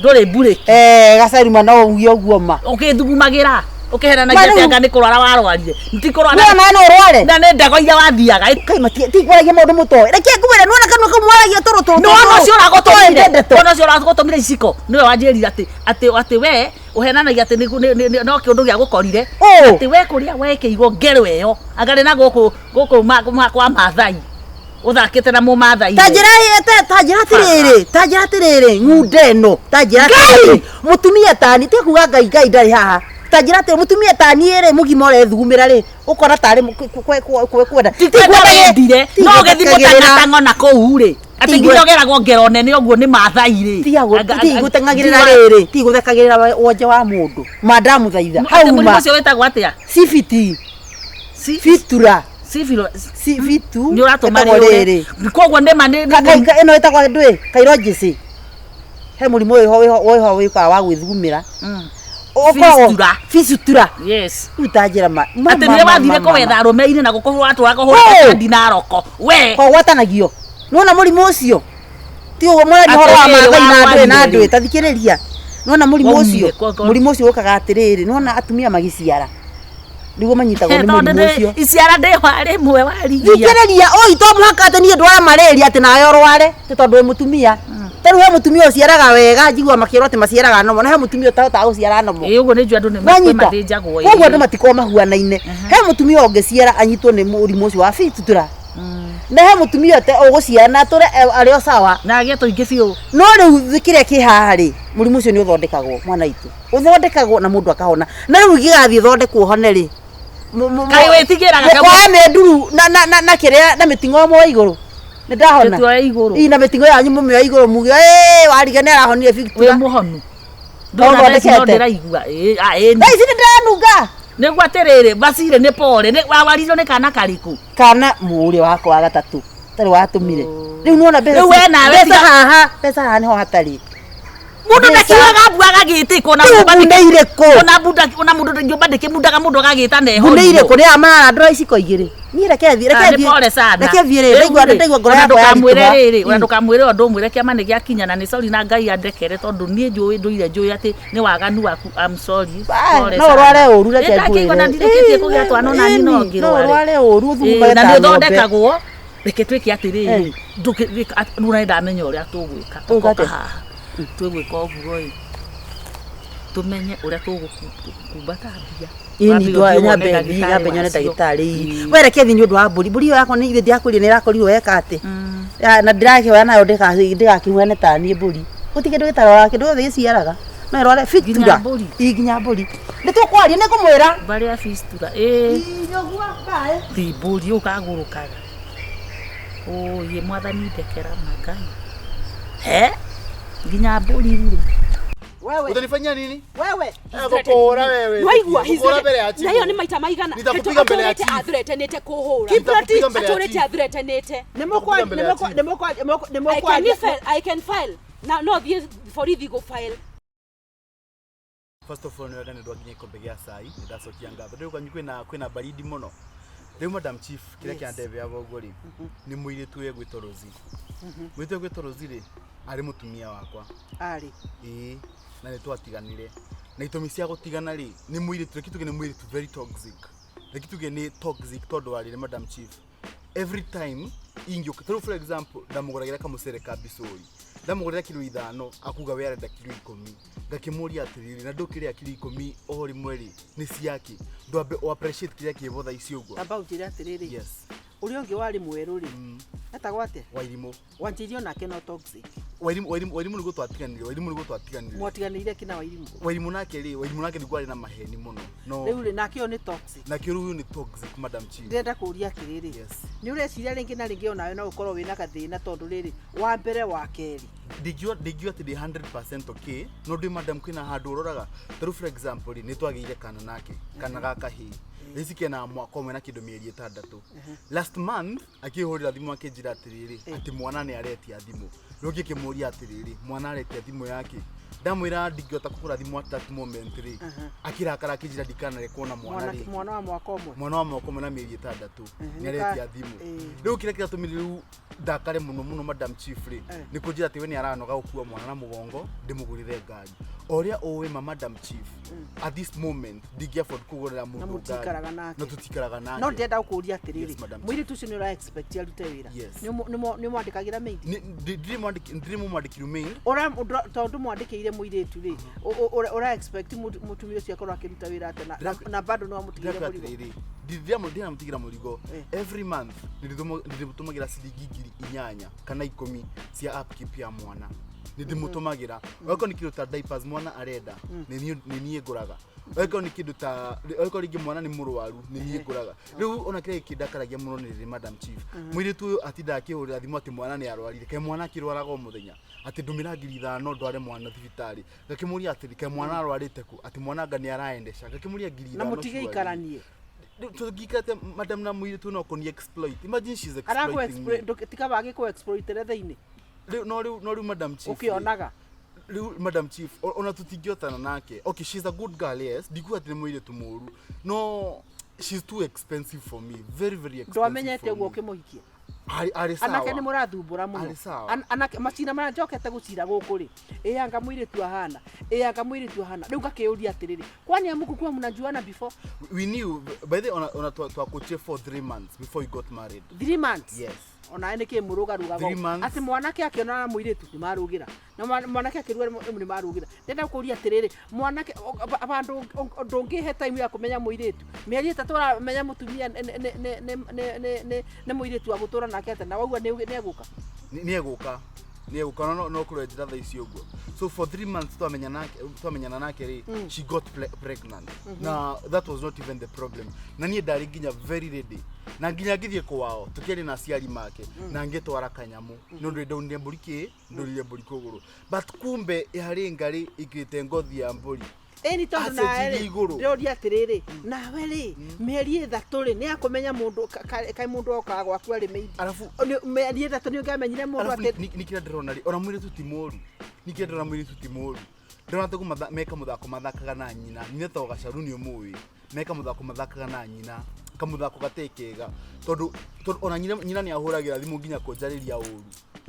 ndũrĩ mburĩki Eh, gacaru ma no uge ũguo ma ũkĩthugumagĩra Ũkĩhenanagia Ma atĩ rĩu- anga nĩ kũrwara warwarire. Ti kũrwara. Nĩ ona no ũrware. Na nĩ ndego iria wathiaga. Kai matie ti kwaragia maũndũ mũtoĩ. Reke ngwĩre nĩwona kanua kau mwaragia tũrũ tũrũ. Nĩ wona ũcio ũragũtũmire. ndeto. Wona ũcio ũragũtũmire iciko. Nĩwe wanjĩrire atĩ atĩ atĩ we ũhenanagia atĩ no kĩũndũ gĩa gũkorire. Ũ. Atĩ we kũrĩa wekĩirwo ngero ĩyo. Anga nĩ na gũkũ gũkũ kwa Maathai. Ũthakĩte na mũmathai. Ta njĩra ta njĩra atĩrĩrĩ, ta njĩra atĩrĩrĩ, ng'unda ĩno, ta njĩra atĩrĩrĩ, mũtumia tani, ti kuga Ngai Ngai ndarĩ haha. Ta njĩra atĩrĩ, mũtumia tani rĩ, mũgima ũrethugumĩra rĩ, ũkona tarĩ kwenda. Ti kwenda wendire, no ũgĩthiĩ mũtang'atang'o na kũu rĩ. Atĩ nginya ũgeragwo ngero nene ũguo nĩ Maathai rĩ. Ti gũteng'agĩrĩra rĩrĩ, ti gũthekagĩrĩra wonje wa mũndũ. Mandamũthaitha. Hau mũrimũ ũcio wĩtagwo atĩa? Cibiti. Fitura. Civil Cibitu. Nĩ ũratũma rĩrĩ. Koguo nĩ ma nĩ ĩno ĩtagwo ndũĩ kairojĩcĩ. He mũrimũ wĩho wĩho wĩho wĩkaga wa gwĩthugumĩra. Fistula. Fistula. Yes. Rĩu ta njĩra ma. Atĩ nĩwe wathire kũwetha arũme-inĩ na gũkũhũra watũra kũhũra kandi na roko. We. Kogwatanagio. Nĩwona mũrimũ ũcio? Ti ũguo mũraria ũhoro wa Maathai na ndũĩ na ndũĩ ta thikĩrĩria. Nĩwona mũrimũ ũcio? Mũrimũ ũcio ũkaga atĩrĩrĩ, nĩwona atumia magĩciara nĩguo manyitagwo nĩ mũrimũ ũcio. Iciara ndĩ rĩmwe warigia. Thikĩrĩria, oi to mũhaka atĩ niĩ ndware malaria atĩ nawe ũrware tĩ tondũ wĩ mũtumia. Ta rĩu he mũtumia ũciaraga wega njiguaga makĩrwo atĩ maciaraga nomo na he mũtumia ũtahotaga gũciara nomo. Ĩĩ ũguo nĩ njũĩ andũ nĩ Wanyita? mathĩnjagwo. Koguo andũ matikoragwo mahuanaine. He mũtumia ũngĩciara anyitwo nĩ mũrimũ ũcio wa fistula. Na he mũtumia ũgũciara na atũre arĩ o sawa. Na agĩe tũingĩ biũ. No rĩu kĩrĩa kĩ haha rĩ, mũrimũ ũcio nĩ ũthondekagwo mwana witũ. Ũthondekagwo na mũndũ akahona. Na rĩu ingĩgathiĩ thondekwo hone rĩ. Kaĩ wĩtigĩraga Mũkoya mĩnduru na na na na kĩrĩa na mĩting'oe muoe igũrũ. Nĩ ndahona. Tũtwoe igũrũ. Ii na mĩting'oe yanyu mũmĩoe igũrũ muge ĩĩ wariga nĩ arahonire fistula. Wĩ mũhonu. Ndona thaa ici no ndĩraigua. Ĩĩ ĩĩ. Thaa ici nĩ ndĩranunga. Nĩguo atĩrĩrĩ bacirĩ nĩ pore nĩ wawarirwo nĩ kana karĩkũ? Kana mũrĩ wakwa wa gatatũ tarĩ watũmire. Rĩu nĩwona mbeca. Rĩu we nawe mbeca haha, mbeca haha nĩho hatarĩ. Mũndũ ndakiugaga mbu agagĩtĩka ona nyũmba ndĩkũ? Ona bunda ona mũndũ nyũmba ndĩkĩmundaga mũndũ agagĩta na eho. Mbune irĩkũ nĩ ya marandũra iciko igĩrĩ. Niĩ reke thiĩ, reke thiĩ. Pole sana. Reke thiĩ rĩ, ndaigua ndaigua ngoro yakwa ya ndũkamwĩre rĩrĩ, ona ndũkamwĩre ũndũ ũmwĩre kĩama nĩ gĩakinya na nĩ sorry na Ngai andekere tondũ niĩ njũĩ ndũire njũĩ atĩ nĩ waganu waku. I'm sorry. Pole No ũrware ũru reke ngwĩre. Ndakĩigua na ndirĩkĩtie kũgĩa twana ona niĩ no ngĩrware. No ũrware ũru ũthugumage ta ng'ombe. Na nĩ ũthondekagwo. Reke twĩke atĩrĩrĩ, ndũkĩ nĩ ndamenya ũrĩa tũgwĩka. Tũgoka haha. Twĩgwĩka ũguo ĩ. Tumenye ũrĩa tũgũkumbata mbia. Ĩni nyambe thiĩ nyambe nyone ndagĩtarĩ. We reke thiĩ nĩ ũndũ wa mbũri. Mbũri ĩyo yakwa nĩ ithe ndĩrakwĩrire nĩ ĩrakorirwo eka atĩ. Na ndĩrakĩoya nayo ndĩgakĩhuane ta niĩ mbũri. Gũtirĩ kĩndũ gĩtarwaraga, kĩndũ gĩothe gĩciaraga. No ĩrware fistula. Ĩ nginya mbũri. Nĩ tũkwaria nĩ ngũmwĩra. Mbarĩ ya fistula. Ĩ. Ti mbũri ũkagũrũkaga. Ũyĩ mwathani ndekera magai. He? Nginya mbũri rĩ. Wewe. Utanifanyia nini? Wewe. Gũkũhũra wewe. Waigua Gũkũhũra mbere ya chifu. Na hiyo nĩ maita maigana. Nitakupiga mbere ya chifu. Athuretenĩte kũhũra. Nitakupiga mbere ya Atũrĩte chifu. athuretenĩte. Nĩmũkwa I can file. Na no thiĩ borithi gũ file. First of all, nĩ wega nĩ ndwakinya gĩkombe gĩa cai, nĩ ndacokia ngatho. Rĩu kwanyu kwĩna kwĩna baridi mũno. Rĩu Madam Chief, kĩrĩa kĩandebea ũguo rĩ, nĩ mũirĩtu ũyũ egwĩtwo Rosie. Mũirĩtu ũyũ egwĩtwo Rosie rĩ, arĩ mũtumia wakwa. Arĩ. Ĩĩ, na nĩ twatiganire. Na itũmi cia gũtigana rĩ, nĩ mũirĩtu, reke tuge nĩ mũirĩtu very toxic. Reke tuge nĩ toxic tondũ wa rĩrĩ Madam Chief. Every time ingĩũka, tarĩu for example, ndamũgũragĩra kamũcere ka bicũri. Ndamũgũrĩra kiro 5, akuga we arenda kiro 10. Ngakĩmũria atĩrĩrĩ, na ndũkĩrĩa kiro 10 o rĩmwe rĩ, nĩ ciakĩ? Ndwambe o appreciate kĩrĩa kĩho thaa ici ũguo. Amba ũnjĩre atĩrĩrĩ. Yes. Ũrĩa ũngĩ warĩ mwerũ rĩ, etagwo atĩa? Wairimũ. Wanjĩirie onake no toxic. Wairimũ Wairimũ Wairimũ nĩguo twatiganire, Wairimũ nĩguo twatiganire. Mwatiganĩire kĩ na Wairimũ? Wairimũ nake rĩ, Wairimũ nake nĩguo arĩ na maheni mũno. No. Rĩu rĩ, nake ũyũ nĩ toxic. Nake rĩu ũyũ nĩ toxic Madam Chief. Ndĩrenda kũũria atĩrĩrĩ. Yes. Nĩ ũreciria rĩngĩ na rĩngĩ onawe no ũkorwo wĩna gathĩna tondũ rĩrĩ, wa mbere wa kerĩ. Ndingiuga ndingiuga atĩ ndĩ 100% okay, no ndĩ madam kwĩna handũ ũroraga. Ta rĩu for example rĩ, nĩ twagĩire kana nake, kana ga kahĩĩ. Thaa ici kena mwaka ũmwe na kĩndũ mĩeri 6. Last month akĩhũrĩra thimũ akĩnjĩra atĩrĩrĩ, atĩ mwana nĩ aretia thimũ. Rĩu ngĩkĩmũria atĩrĩrĩ, mwana aretia thimũ yake? Ndamwĩra ndingĩhota kũgũra thimũ at that moment rĩ, akĩrakara akĩnjĩra ndikanareke kuona mwana rĩngĩ. Mwana wa mwaka ũmwe. Mwana wa mwaka ũmwe na mĩeri 6 nĩ aretia thimũ. Rĩu kĩrĩa kĩratũmire rĩu Ndakare muno muno Madam Chief rĩ, Eh. nĩ kũnjĩra atĩ we nĩ aranoga gũkua mwana na mũgongo, ndĩmũgũrĩre ngari. O ũrĩa ũĩ ma Madam Chief, at this moment ndingĩ afford kũgũrĩra Na mũndũ ngari. mũtikaraga nake. Na tũtikaraga nake. No ndĩrenda gũkũria atĩrĩrĩ, Yes, Madam Chief. mũirĩtu ũcio nĩ ũra expect arute wĩra? Yes. Nĩ mwandĩkagĩra maid? Ndirĩ mũmwandĩkĩru maid. Tondũ mwandĩkĩire mũirĩtu rĩ, ũra expect mũtumia ũcio akorwo akĩruta wĩra atĩa na bado nĩ wamũtigĩire Ndĩrakwĩra mũrigo? atĩrĩrĩ, ndĩramũtigĩra mũrigo. Eh. Every month ndĩrĩmũtũmagĩra ciringi 8,000 kana 10 cia upkeep ya mwana, nĩ ndĩmũtũmagĩra. Okorwo nĩ kĩndũ ta diapers mwana arenda, nĩ niĩ ngũraga. Okorwo nĩ kĩndũ ta, okorwo rĩngĩ mwana nĩ mũrwaru, nĩ niĩ ngũraga. Rĩu ona kĩrĩa kĩndakaragia mũno nĩ rĩrĩ, Madam Chief, mũirĩtu ũyũ atindaga akĩhũrĩra thimũ atĩ mwana nĩ arwarire. Kaĩ mwana akĩrwaraga o mũthenya? Atĩ ndũmĩra 5,000 ndware mwana thibitarĩ. Ngakĩmũria atĩrĩ, kaĩ mwana arwarĩte kũ? Atĩ mwana anga nĩ araendesha. Ngakĩmũria ngiri Na ithano mũtigĩikaranie. Tũngĩikara madam na mũirĩtu no kũni exploit. Imagine, she's exploiting me. Tikaba agĩkũ exploitere thĩinĩ. Rĩu no rĩu Madam Chief rĩ, ũkĩonaga. Rĩu Madam Chief, ona tũtingĩotana nake. Okay, she's a good girl, yes, ndikuga atĩ nĩ mũirĩtu mũru, no she's too expensive for me, very very expensive Ndwamenyete for ũguo me. ũkĩmũhikia? Arĩ sawa. Anake nĩ mũrathumbũra mũno. Arĩ sawa. Anake macira marĩa njokete gũcira gũkũ rĩ, ĩanga mũirĩtu ahana, ĩanga mũirĩtu ahana, rĩu ngakĩũria atĩrĩrĩ, kwani amũkukua mnajuana before? We knew by the ona twakuchie for 3 months before we got married. 3 months? Yes. Onawe nĩ kĩ mũrũgarũgaga? 3 months. Atĩ mwanake akĩonana na mũirĩtu nĩ marũgĩra, na mwanake akĩruga nĩ marũgĩra. Ndĩrenda kũria atĩrĩrĩ, mwanake bandũ ndũngĩhe time ya kũmenya mũirĩtu mĩeri 3, ũramenya mũtumia nĩ mũirĩtu wa gũtũra nake atĩa, na waigua nĩ egũka? Nĩ egũka no kũrĩa njĩra thaa ici ũguo. So for 3 months twamenyana nake rĩ, she got pregnant. Na that was not even the problem. Na niĩ ndarĩ nginya very ready, na nginya ngĩthiĩ kwao tũkĩaria na aciari make, na ngĩtwara kanyamũ nĩ ũndũ ndaunire mbũri kĩ ndũrire mbũri kũgũrũ, but kumbe yarĩ ngarĩ ikĩrĩte ngothi ya mbũri. Ĩni tondũ Acenjirie nawe rĩ, igũrũ. ndĩroria atĩrĩrĩ, nawe rĩ, mĩeri 3 rĩ, nĩ akũmenya mũndũ kaĩ mũndũ okaga gwaku arĩ maid? Arabu Mĩeri 3 nĩ ũngĩamenyire mũndũ arabu atĩ nĩ kĩrĩa ndĩrona rĩ, ona mũirĩtu ti mũru. Nĩ kĩrĩa ndĩrona, mũirĩtu ti mũru. Ndĩrona ta meka mũthako mathakaga na nyina. Nyina to gacaru nĩ ũmũĩ, meka mũthako mathakaga na nyina, kamũthako gatarĩ kega, tondũ ona nyina nĩ ahũragĩra thimũ nginya kũnjarĩria ũru,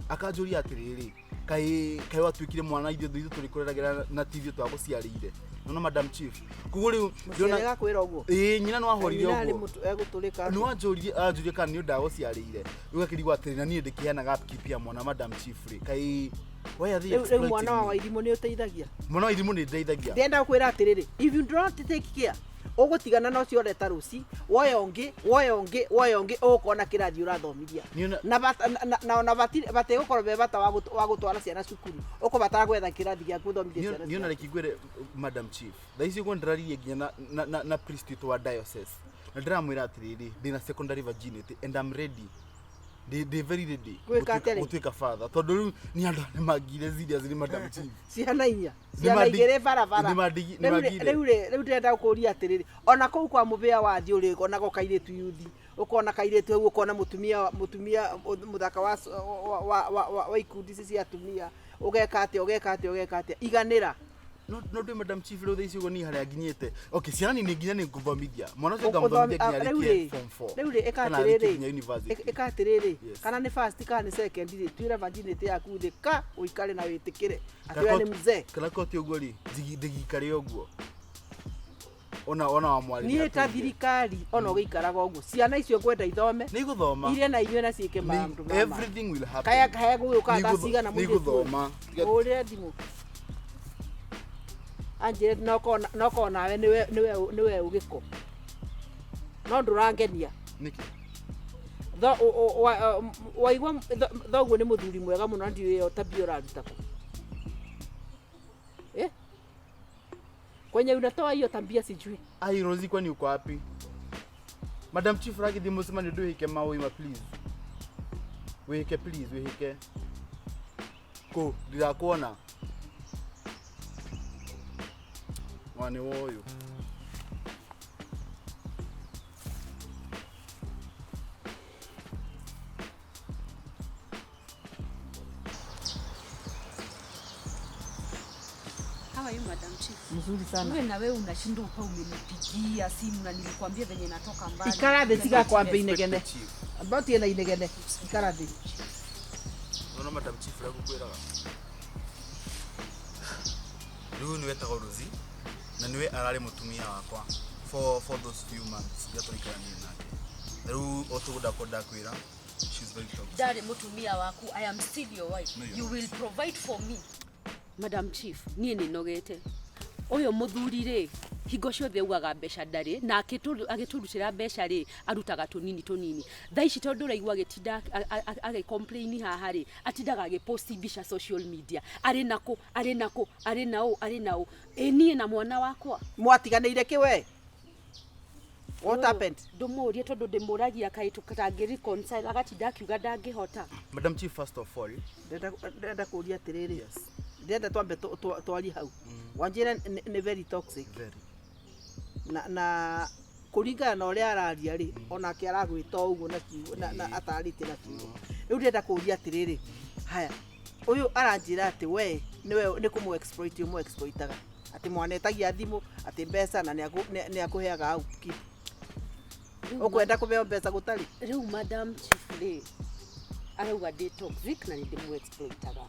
akanjũria atĩrĩrĩ, kaĩ watuĩkire mwana ithuĩ tũrĩkũreragĩra na ti ithuĩ twagũciarĩire? Nona Madam Chief, koguo rĩu Mũciari agakwĩra ũguo? Ĩĩ, nyina no ahũrire Nyina arĩ ũguo. Egũtũrĩka. Nĩ wanjũririe, anjũririe kana nĩ ndagũciarĩire. Rĩu akĩrigwo atĩrĩ, na niĩ ndĩkĩheanaga upkeep ya mwana, Madam Chief rĩ, kaĩ why are they Rĩu rĩu mwana wa exploiting me? Wairimũ nĩ ũteithagia? Mwana wa irimũ nĩ ndeithagia. Ndĩrenda gũkwĩra atĩrĩrĩ, if you don't take care, ũgũtigana na ũcio ũreta rũci, woya ũngĩ, woya ũngĩ, woya ũngĩ, ũgũkona kĩrathi ũrathomithia. Na ona batigũkorwo be bata wa gũtwara ciana cukuru, ũkũbatara gwetha kĩrathi gĩa gũthomithia ciana Niona ciaku. reke ngwĩre, Madam Chief, thaa ici ũguo ndĩraririe nginya na priest witũ wa diocese, na ndĩramwĩra atĩrĩrĩ, ndĩna secondary virginity and I'm ready, ndĩ very ready Gwĩka atĩrĩ? Gũtuĩka father, tondũ rĩu nĩ andũ arĩa mangire serious nĩ Madam Chief. Ciana inya, ciana igĩrĩ barabara. Nĩmangire. Rĩu ndĩrenda gũkũria atĩrĩrĩ, ona kũu kwa mũbĩa wathiĩ ũrĩonaga kairĩtu yuthi, ũkona kairĩtu hau, ũkona mũtumia mũthaka wa ikundi ici cia atumia, ũgeka atĩa, ũgeka atĩa, ũgeka atĩa, iganĩra. No ndĩ Madam Chief, rĩu thaa ici ũguo niĩ harĩa nginyĩte, okay, ciana nini nginya nĩ ngũthomithia mwana ũcio, ngamũthomithia nginya Rĩu arĩkie rĩ, form 4 rĩu rĩ, ĩka kana arĩkie atĩrĩrĩ, nginya university. Ĩka atĩrĩrĩ, Yes. kana nĩ first kana nĩ second rĩ, tuĩra virginity yaku thĩ ka ũikare na wĩtĩkĩre atĩ we nĩ mzee. Kana ko ti ũguo rĩ, ndigikare ũguo ona wa mwarĩ. Niĩ ta thirikari, ona ũgĩikaraga ũguo, ciana icio ngwenda ithome. Nĩ igũthoma. Irie na inyuĩ na ciĩke maũndũ ma ma. Everything will happen. Kaya kaya gũgĩũka thaa cigana Nĩ mũirĩtu ũyũ? igũthoma. Ũrĩre thimũ anjĩre nokorwo nawe nĩwe ũgĩko no ndũrangenia. Nĩkĩ? Waigua thoguo nĩ mũthuri mwega mũno, na ndiũĩ ĩyo tabia ũraruta kũ. Eh? Kwenye unatoa hiyo tabia sijui. Ai, Rosie, kwani uko wapi? Madam Chief ragithie mũcemanio, ndwĩhĩke maũima, please. Wĩhĩke, please, wĩhĩke. Kũ ndirakuona. Mwana wa ũyũ. How are you, Madam Chief? Mzuri sana. Wewe na wewe unashindwa upa umenipigia simu na nilikwambia venye natoka mbali. Ikara thĩ, tiga kwamba inegene. Chief. Amba ũtige na inegene. Ikara thĩ. Nona Madam Chief ũrĩa ngũkwĩraga. Rĩu nĩwe etagwo Rosie na nĩwe ararĩ mũtumia wakwa for those few months iria tũraikaranirie nake. Na rĩu o tũguo ndakwa ndakwĩra, she's very toxic. Ndarĩ mũtumia waku, I am still your wife. No, you're You not. will provide for me. Madam Chief, niĩ nĩ nogete. Ũyũ mũthuri rĩ, hingo ciothe augaga mbeca ndarĩ, na agĩtũrutĩra mbeca rĩ, arutaga tũnini tũnini. Thaa ici tondũ ũraigua agĩtinda agĩ complain haha rĩ, atindaga agĩpost mbica social media. Arĩ nakũ, arĩ nakũ, arĩ na ũ, arĩ na ũ. Ĩ niĩ na mwana wakwa. Mwatiganĩire kĩ we? What happened? Ndũmũrie tondũ ndĩmũragia kaĩ tũtangĩ reconcile, agatinda akiuga ndangĩhota. Madam Chief, first of all, Ndĩrenda kũria atĩrĩrĩ. Ndĩrenda twambe twarie hau. Wanjĩra nĩ very toxic. Very. Na kũringana na ũrĩa araria rĩ, onake aragwĩta o ũguo na kiugo, na atarĩtie na kiugo. Rĩu ndĩrenda kũria atĩrĩrĩ, haya, ũyũ aranjĩra atĩ we nĩwe nĩ kũmũ exploit ũmũ exploitaga. Atĩ mwanetagia thimũ, atĩ mbeca na nĩ akũheaga upkeep. Ũkwenda kũheo mbeca gũtarĩ? Rĩu Madam Chief rĩ, arauga ndĩ toxic na nĩ ndĩmũ exploitaga.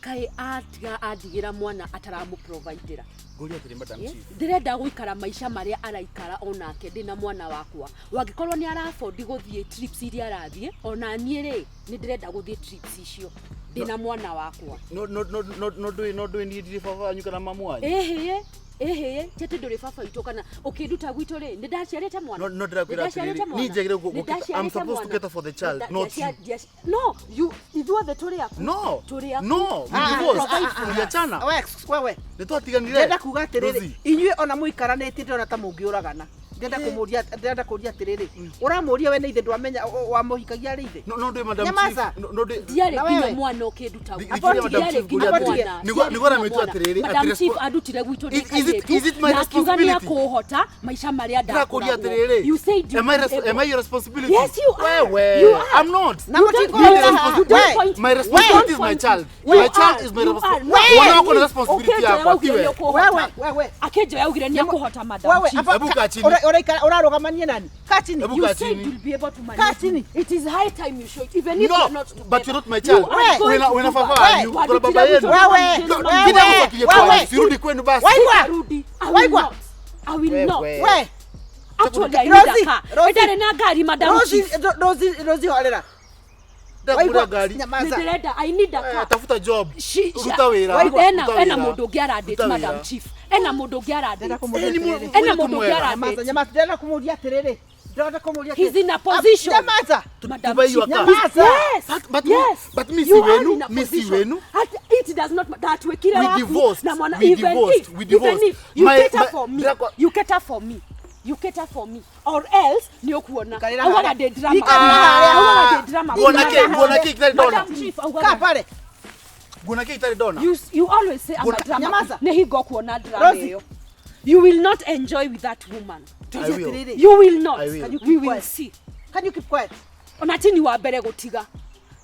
Kaĩ atiga andigĩra mwana ataramũ-providera. Ngũria atĩrĩ, Madam Chief. Ndĩrenda gũikara maica marĩa araikara onake ndĩna mwana wakwa. Wangĩkorwo nĩ ara-afford gũthiĩ trips iria arathiĩ, ona niĩ rĩ, nĩ ndĩrenda gũthiĩ trips icio ndĩna mwana wakwa. No no no no no ndũĩ no ndũĩ niĩ ndirĩ baba wanyu kana mamu wanyu. Ĩhĩĩ, ĩhĩĩ, ti atĩ ndũrĩ baba witũ kana ũkĩnduta gwitũ rĩ, nĩ ndaciarĩte mwana. No no ndĩrakwĩra Nĩ ndaciarĩte atĩrĩrĩ, mwana. niĩ njagĩrĩirwo Nĩ I'm ndaciarĩte supposed to mwana. cater for the child, not you. No, you, ithuothe tũrĩ aku. No, Tũrĩ aku. no, we divorced. Tuliachana. We, wewe. Nĩ twatiganire. Ndĩrenda kuga atĩrĩrĩ, Rosie. inyuĩ ona mũikaranĩtie ndĩrona ta mũngĩũragana. Ndĩrenda kũmũria, ndĩrenda kũria atĩrĩrĩ, ũramũria we nĩ ithe ndwamenya wamũhikagia arĩ ithe? No no ndũĩ Madam Nyamaza. Chief. No no ndũĩ Ndiarĩ Na nginya wewe? mwana ũkĩnduta Thi- gwitũ. thikiria Madam Ndiarĩ Chief nginya ngũria atĩrĩrĩ. mwana. Nĩguo Ndiarĩ nĩguo aramĩtua nginya atĩrĩrĩ, mwana. Madam atĩ Chief andutire gwitũ ndĩ Is kairĩtu, it my na akiuga nĩ responsibility? akũhota maica marĩa Ndĩrakũria ndakoragwo. atĩrĩrĩ. You said you Am I would be am I able. your responsibility? Yes, you are. Wewe. You are. I'm not. Na You mũtingũra don't haha. you don't We. point My me. responsibility is You my don't child. point me. My You child are. is my You are. responsibility. Mwana wakwa nĩ responsibility Ũkĩnjoya yakwa, waugire tiwe. nĩ ũkũhota. Wewe, wewe. Akĩnjoya augire nĩ akũhota, Madam Wewe, Chief. hapa Hebu kaa chini. Ũrarũgamania nani? Kaa chini. Hebu You kaa said chini. you'll be able to manage. Kaa chini. It is high time you show it. Even if No, you're not together. but you're not my child. You are going Wena to wena do baba that. wanyu, kuna baba yenu. Wewe, No, wewe, ngine mfuatilie wewe. kwanyu, sirudi kwenu basi. Waigwa. Sitarudi. I will Waigwa. not. I will not. Wewe. We. Actually, I need a Rosie, car. Rosie. Ndarĩ na ngari, Madam Rosie, Chief. Rosie, Rosie horera. Ndakũgũrĩra ngari. Nyamaza. Nĩndĩrenda, I need a Eh, car. Tafuta job. Ruta wĩra. Ena Ruta ena wĩra. mũndũ ũngĩ aradate, Ruta wĩra. Madam Chief. Ena mũndũ ũngĩ aradate. Ndĩrenda kũmũria Eh, ni atĩrĩrĩ. Ena mũndũ ũngĩ mwega. aradate. Nyamaza, nyamaza. Ndĩrenda kũmũria atĩrĩrĩ. Ndĩrenda kũmũria He's atĩrĩrĩ. in a position. Nyamaza. Madam To buy you a Chief. car. Nyamaza. Yes. But yes. but mi si You are wenu, in a mi si position. wenu. It does not matter. That We waku divorced. na mwana We even divorced. if We divorced. even if you cater for me, Ndĩrakwa- you cater for me. You cater for me or else nĩ ũkuona. Ikarĩra Augaga harĩa. ndĩ drama. Ikarĩra harĩa. Augaga ndĩ drama. Nguona kĩ- nguona kĩ itarĩ ndona? Madam Chief, augaga Kaa pale. Nguona kĩ itarĩ ndona? You always say I'm a Nguona- drama. Nyamaza. Nĩ hingo kuona drama Rosie. ĩyo. You will not enjoy with that woman. I will. Atĩrĩrĩ. You will not. I will. Can you We keep will quiet? see. Can you keep quiet? Ona ti ni wa mbere gũtiga.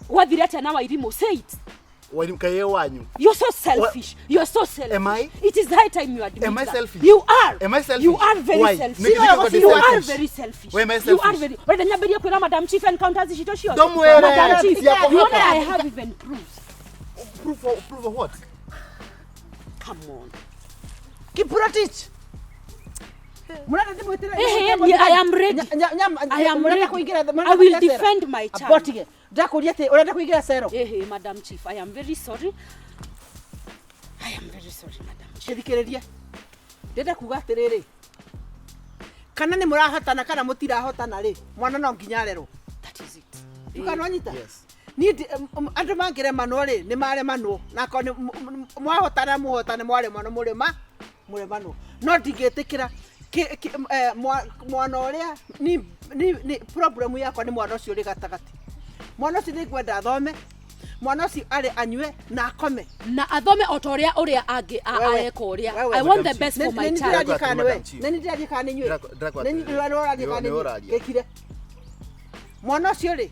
Gwathire atĩa na Wairimũ? Say it. Wairimũ kaĩ wanyu. You're so selfish. You're so selfish. Am I? It is high time you admit Am I that. selfish? You are. Am I selfish? You are very Why? selfish. Nĩ kĩndũ You kĩndũ are selfish. very selfish. Why am I You are selfish? very. Wenda nyambirie kwĩra Madam Chief encounters citũ ciothe. Ndũmwĩre. Madam Chief, Ciakwa you know hapa. I have even proofs. Proof of what? Come on. Kiprotich. Murenda ndimwĩtĩre. Eh, eh, I am ready. I am Murenda ready. kũingĩra I will defend my child. Abotige. Ndakũria atĩ ũrenda kũingĩra cero. Eh, eh, Madam Chief, I am very sorry. I am very sorry, Madam Chief. Gĩthikĩrĩrie. Ndĩrenda kuga atĩrĩrĩ. Kana nĩ mũrahotana kana mũtirahotana rĩ, mwana no nginya arerwo. That is it. Ndũkananyita? Yes. Niĩ andũ mangĩremanwo rĩ, nĩ maremanwo. Na akorwo nĩ mwahotana mũhotane mwaremanwo mũrema mũremanwo. No ndingĩtĩkĩra mwana ũrĩa ni problem yakwa nĩ mwana ũcio ũrĩ gatagatĩ. Mwana ũcio nĩ ngwenda athome, mwana ũcio arĩ anyue na akome. Na athome o ta ũrĩa ũrĩa angĩ Wewe, areka ũrĩa. wewe. I want the best for my Nĩ child. ndĩrathiĩ kana nĩ we? Madam Chief. Nĩ ndĩrathiĩ kana nĩ inyuĩ? Ndĩrakwa Nĩ atĩrĩrĩ. ndĩrathiĩ kana nĩ Nĩ inyuĩ? ũraria. Gĩkire. Mwana ũcio rĩ,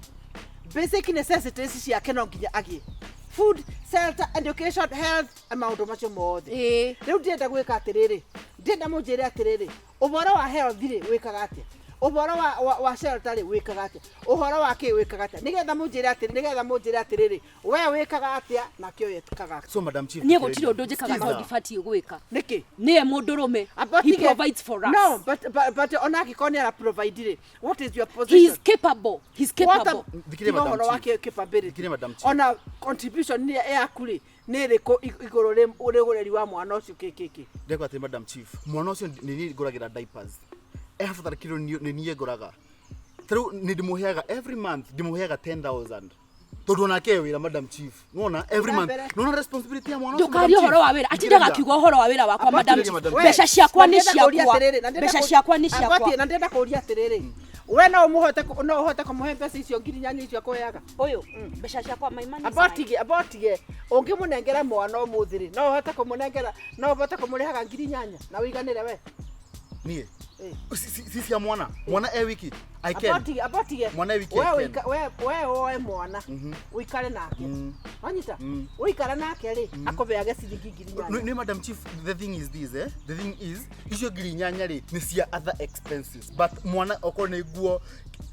basic necessities ciake no nginya agĩe. Food, shelter, education, health, na maũndũ macio mothe. Ĩĩ. Rĩu ndĩrenda gwĩka atĩrĩrĩ, ndĩrenda mũnjĩre atĩrĩrĩ, ũhoro wa health rĩ, wĩkaga atĩa? Ũhoro wa shelter rĩ, wĩkaga atĩa? Ũhoro wa kĩ wĩkaga atĩa? Nĩgetha mũnjĩre atĩrĩ, nĩgetha mũnjĩre atĩrĩrĩ, we wĩkaga atĩa nake ũyũ ekaga atĩa? So Madam Chief, Niĩ gũtirĩ ũndũ njĩkaga no ndibatiĩ gwĩka. Nĩkĩ? Nĩye mũndũrũme. He provides for us. No, but ona angĩkorwo nĩ ara provide rĩ, what is your He position? is capable. He's What capable. Thikĩrĩria, tiga Madam ũhoro wa Chief. capability. Thikĩrĩria, Madam Chief. Ona contribution nĩ yaku rĩ, nĩ ĩrĩkũ igũrũ rĩ ũreri wa mwana ũcio kĩ? Ndekwa atĩ Madam Chief, mwana ũcio nĩ niĩ ngũragĩra diapers, ehabatara kĩndũ nĩ niĩ ngũraga. Tarĩu nĩ ndĩmũheaga every month, ndĩmũheaga 10,000 tondũ onake e wĩra, Madam Chief. Nĩwona every month, Mbere. nĩwona responsibility ya mwana ũcio, Ndũkarie Madam ũhoro Chief? wa wĩra. Atindaga Thikĩrĩria. akiuga ũhoro wa wĩra wakwa, Madam Thikĩrĩria, Chief. Madam Chief. Mbeca ciakwa nĩ Na ndĩrenda kũũria ciakwa. atĩrĩrĩ, na ndĩrenda Mbeca ciakwa nĩ ciakwa. Agwati, na ndĩrenda kũũria atĩrĩrĩ, we no ũmũhote no ũhote kũmũhe mbeca icio 8,000 icio akũheaga? Ũyũ mbeca ciakwa, my money is mine. Abotige, abotige, ũngĩmũnengera mwana ũmũthĩ rĩ, no ũhote kũmũnengera, no ũhote kũmũrĩhaga 8,000 na ũiganĩre we? Niĩ Eh. si cia mwana, mwana e wiki, I can. Abotige, abotige. Mwana e wiki, we I can. we woe mwana ũikare nake, wanyita, ũikare nake rĩ, akũbeage ciringi 8,000. Nĩ Madam Chief, the thing is this, eh? The thing is, icio 8,000 rĩ nĩ cia other expenses, but mwana okorwo nĩ nguo,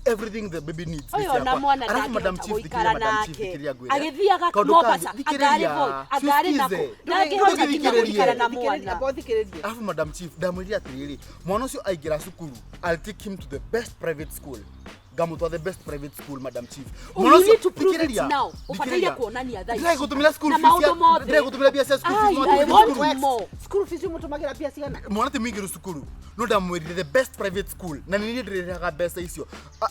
everything the baby needs nĩ Ũyũ ona ciakwa. mwana Alafu Madam ndangĩhota Chief, gũikara thikĩrĩria, Madam Chief, nake. thikĩrĩria ngwĩre. Agĩthiaga Kaũndũ Mombasa, kangĩ, angarĩ thikĩrĩria, Voi, angarĩ nakũ. siskize. Ndangĩhota nginya gũikara na mwana. Abo thikĩrĩrie. Alafu Madam Chief, ndamwĩrire atĩrĩrĩ, mwana ũcio aingĩra cukuru, I'll take him to the best private school, ngamũtwara the best private school, Madam Chief. Oh, Mwana you ũcio- need to prove it thikĩrĩria, now. Ũbataire thikĩrĩria. kuonania thaa ici. Ndĩragũtũmĩra school Na fees maũndũ mothe. ndĩragũtũmĩra mbia cia school fees, Ai, mwana I ti want cukuru. more. School fees ũmũtũmagĩra mbia cigana? Mwana ti mũingĩru cukuru, no ndamwĩrire the best private school, na nĩ niĩ ndĩrĩrĩhaga mbeca icio.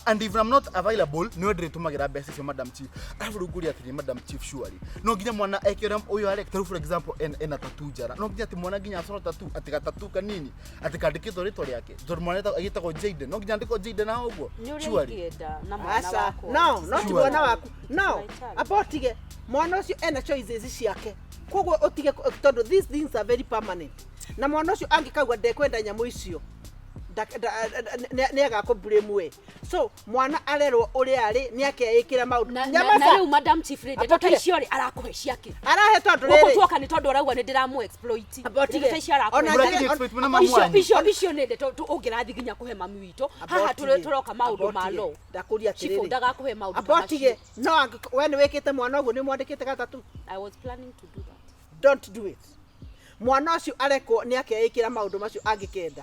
And if I'm not available, nĩwe ndĩrĩtũmagĩra mbeca icio, Madam Chief. Arabu rĩu ngũria atĩrĩ, Madam Chief, surely no nginya mwana eke ũrĩa ũyũ areka? Tarĩu for example, ena tattoo njara, no nginya atĩ mwana nginya acorwo tattoo, atĩ gatatu kanini atĩ kandĩkĩtwo rĩtwa rĩake, tondũ mwana agĩtagwo Jaden, no nginya andĩkwo Jaden na ũguo? Nĩ ũrĩa Surely. ingĩenda na mwana Aca, wakwa. no, no ti Sure. mwana waku. No, My child. abotige, mwana ũcio ena choices ciake. Koguo ũtige tondũ these things are very permanent. Na mwana ũcio angĩkauga ndekwenda nyamũ icio, nĩ agakũ blame we. So mwana arerwo ũrĩa arĩ, nĩ akeĩkĩra maũndũ. Na Nyamaza. rĩu Madam Chief rĩ, ndeto ta Abotige. icio rĩ, arakũhe ciake? Arahe tondũ Gũkũ rĩrĩ. tuoka nĩ tondũ arauga nĩ ndĩramũ exploit. Abotige. Ndeto ta icio arakũhe. Ona Mũrakĩria njĩre- exploit mũno mamu Icio wanyu. icio nĩ ndeto ũngĩrathiĩ nginya kũhe mami witũ haha. Abotige. Tũroka maũndũ ma Abotige. law. Ndakũria Chief atĩrĩrĩ. ndagakũhe maũndũ ta Abotige. macio. No we nĩ wĩkĩte mwana ũguo, nĩ mwandĩkĩte gatatũ. I was planning to do that. Don't do it. Mwana ũcio arekwo nĩ akeĩkĩra maũndũ macio angĩkenda.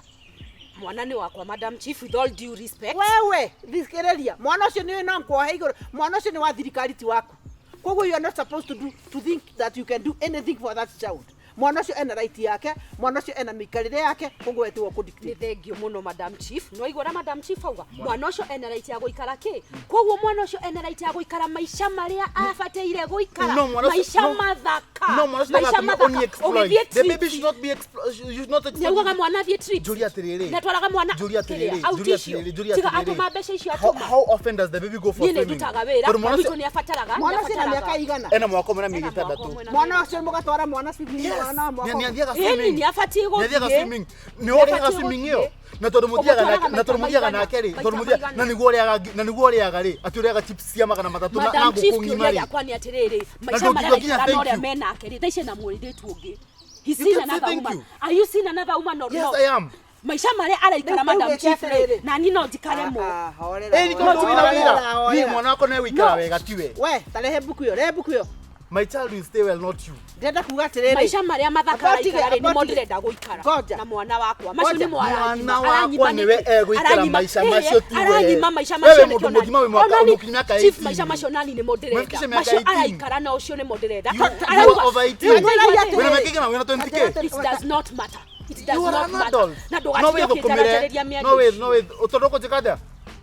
Mwana nĩ wakwa, Madam Chief, with all due respect. Wewe thikĩrĩria, mwana ũcio nĩ no nkuohe igũrũ, mwana ũcio nĩ wa thirikari, ti waku. Koguo you are not supposed to do to think that you can do anything for that child. Mwana ũcio ena right yake, mwana ũcio ena mĩikarĩre yake, koguo we tiwe Nĩ ũkũdictate. thengio mũno, Madam Chief. Nĩ waigua ũrĩa Madam Chief auga? Mwana ũcio ena right ya gũikara kĩ? Koguo mwana ũcio ena right ya gũikara maica marĩa abataire gũikara. No, mwana ũcio- maica no. mathaka. No, mwana ũcio maica ndagatũme mathaka. ũni exploit. Ũgĩthiĩ The baby trips. should not be you should not exploit. Nĩaugaga mwana athiĩ trips. Njũria atĩrĩrĩ. Nĩatwaraga mwana Njũria atĩrĩrĩ, kĩrĩa, out njũria icio. atĩrĩrĩ, njũria Tiga atĩrĩrĩ. atũma mbeca icio How, atũma. how often does the baby go for Niĩ nĩ swimming? ndutaga wĩra. Tondũ mwana Mami ũcio witũ nĩ abataraga. Mwana ũcio ena mĩaka igana? Ena mwaka ũmwe na mĩeri Ena mwaka 6. ũmwe na Mwana mĩeri. ũcio mũgatwara mwana swimming? Yes. Mwana wa mwaka Nĩ ũmwe? athiaga Ĩni swimming. nĩ abatiĩ Nĩ athiaga gũthiĩ. swimming. Nĩ ũrĩhaga Nĩ abatiĩ swimming gũthiĩ. ĩyo. Na tondũ mũthiaga nake, Ũmũtwaraga na tondũ maita mũthiaga maigana, nake rĩ, maita tondũ mũthiaga maigana. na nĩguo ũrĩaga, na nĩguo ũrĩaga rĩ, atĩ ũrĩaga chips cia 300 na Madam Chief, ngũkũ kĩũria ng'ima rĩ. gĩakwa nĩ atĩrĩrĩ, maica ndũngiuga marĩa nginya araikara na thank ũrĩa you. menake rĩ, thaa ici ena mũirĩtu ũngĩ. He's You seen can say another thank woman. you. Are you seeing another woman or Yes, not? I am. Maica marĩa araikara, Rĩu Madam ũgĩke Chief rĩ, atĩrĩrĩ. na niĩ no njikare mo. Ah, horera, Ĩĩ, nĩ horera, tondũ wĩna horera, wĩra. Niĩ horera. mwana wakwa no egũikara No. wega tiwe. We tarehe mbuku ĩyo, rehe mbuku ĩyo. My child will stay well, not you. Ndĩrenda kuga atĩrĩrĩ, Maica marĩa mathaka Abotige, araikara rĩ, nĩmo abotige. ndĩrenda gũikara Ngoja. na mwana wakwa. Macio Ngoja. nĩmo aranyima. Mwana wakwa Aranyima nĩwe nĩkĩ? egũikara Aranyima- maica Ĩĩ, macio ti we. aranyima maica Wewe macio mũndũ nĩkĩo mũgima wĩ nani- mwaka- Ona ni- mũkinyu mĩaka Chief, 18. maica macio nani nĩmo ndĩrenda. Mwafikisha mĩaka Macio 18. araikara na ũcio nĩmo ndĩrenda. You are Arauga- over 18. Rĩu nĩwaigua Wĩna atĩrĩrĩ, mĩaka ĩigana? Wĩna 20K? It does not matter. It does You are not an matter. adult. Na No ndũgatinda wĩthũkũmĩre. ũkĩnjaragĩrĩria mĩario No wĩ, icio. no wĩ, tondũ ũkũnjĩka atĩa?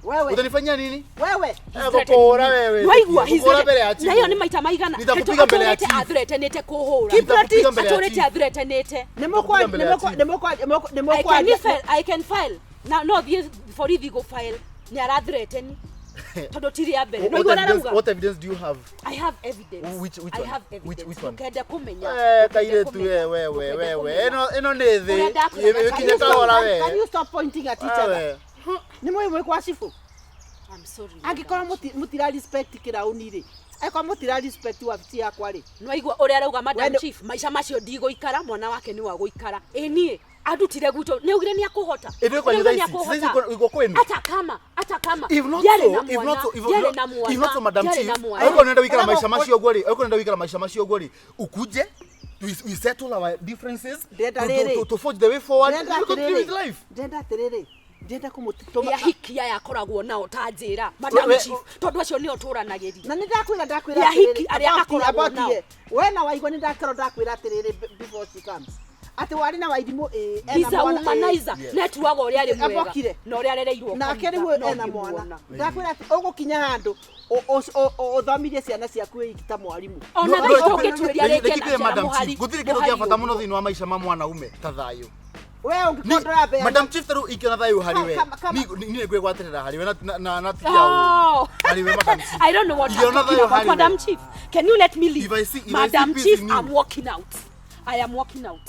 Wewe. Utanifanyia nini? Wewe. Ngũkũhũra wewe. Waigua Ngũkũhũra mbere ya na hiyo chief. nĩ maita maigana. Nitakupiga mbere ya chief. Athuretenĩte kũhũra. Nitakupiga mbere ya Atũrĩte chief. athuretenĩte. Nĩmũkwa- Mbere ya nĩmũkwa- chief. nĩmũkwa- nĩmũkwa- I can nĩmũkwaria- file, I can file. Na no thiĩ borithi gũ file. Nĩ arathreaten. Tondũ ti rĩa mbere. What Nĩwaigua evidence, arauga? what evidence do you have? I have evidence. Which I one? have evidence. Which one? Ndũkende kũmenya. Eh, Ndũkende kairĩtu kũmenya. we we we Ndũkende we we. kũmenya. Ĩno ĩno nĩ thĩ. Ũrĩa ndakwĩra, Ĩkinya can you kahora we. Can you stop pointing at each other? Wewe. Nĩ mũĩ mwĩ kwa cibũ? I'm sorry. Angĩkorwo mũtira respect kĩraũni rĩ, angĩkorwo mũtira respect wabici yakwa rĩ, Nĩwaigua ũrĩa arauga, Madam Wendo- Chief? Maica macio ndigũikara, mwana wake nĩ wa gũikara. Ĩ niĩ Andutire gwitũ nĩ augire nĩ akũhota. Ĩndĩ kwanyu Nĩ thaa augire ici, nĩ thaa ici akũhota. igwo kwĩnu. Hata kama hata kama If not ndiarĩ so, na if not mwana, so, if ndiarĩ not, na mwana, if not so, Madam ndiarĩ Chief, na mwana. angĩkorwo nĩũrenda gũikara Ona- maica macio ũguo rĩ, angĩkorwo nĩũrenda gũikara maica macio ũguo rĩ, ukuje we settle our differences Ndĩrenda to, rĩrĩ. to, to forge the way forward Ndĩrenda we continue with atĩrĩrĩ, life. ndĩrenda atĩrĩrĩ, ndĩrenda kũmũtũma Ĩ ahiki aya akoragwo nao ta njĩra Madam We- Chief, tondũ acio nĩo tũranagĩria. Na nĩ ndakwĩra ndakwĩra Ya hiki atĩrĩrĩ, arĩa akoragwo nao. we na waigua nĩ ndakorwo ndakwĩra atĩrĩrĩ before she comes atĩ warĩ na wairimũ ĩ ena He's a mwana ĩ. womanizer. Netuaga ũrĩa arĩ mwega Abokire. na ũrĩa arereirwo Nake kanitha, rĩu no ena ngĩmuona. mwana, ndakwĩra atĩ ũgũkinya handũ ũthomithie ciana ciaku wĩ ta mwarimũ. Ona No, thaa no, ici tũngĩtuĩria reke rĩngĩ ngwĩre na Madam mũhari Chief, gũtirĩ kĩndũ kĩa bata mũno thĩinĩ wa maica ma mwanaume ta thayũ. We ũngĩkorwo ndũrabeana Madam Chief, tarĩu ingĩona thayũ harĩ we, Kama- niĩ nĩngwĩgwatĩrĩra harĩ we na tiga ũũru. Oh. Harĩ we, Madam Chief. I don't know what I'm Ingĩona talking thayũ about. harĩ we. Madam Chief, can you let me leave? If I see Madam peace Chief, in you. I'm walking out. I am walking out.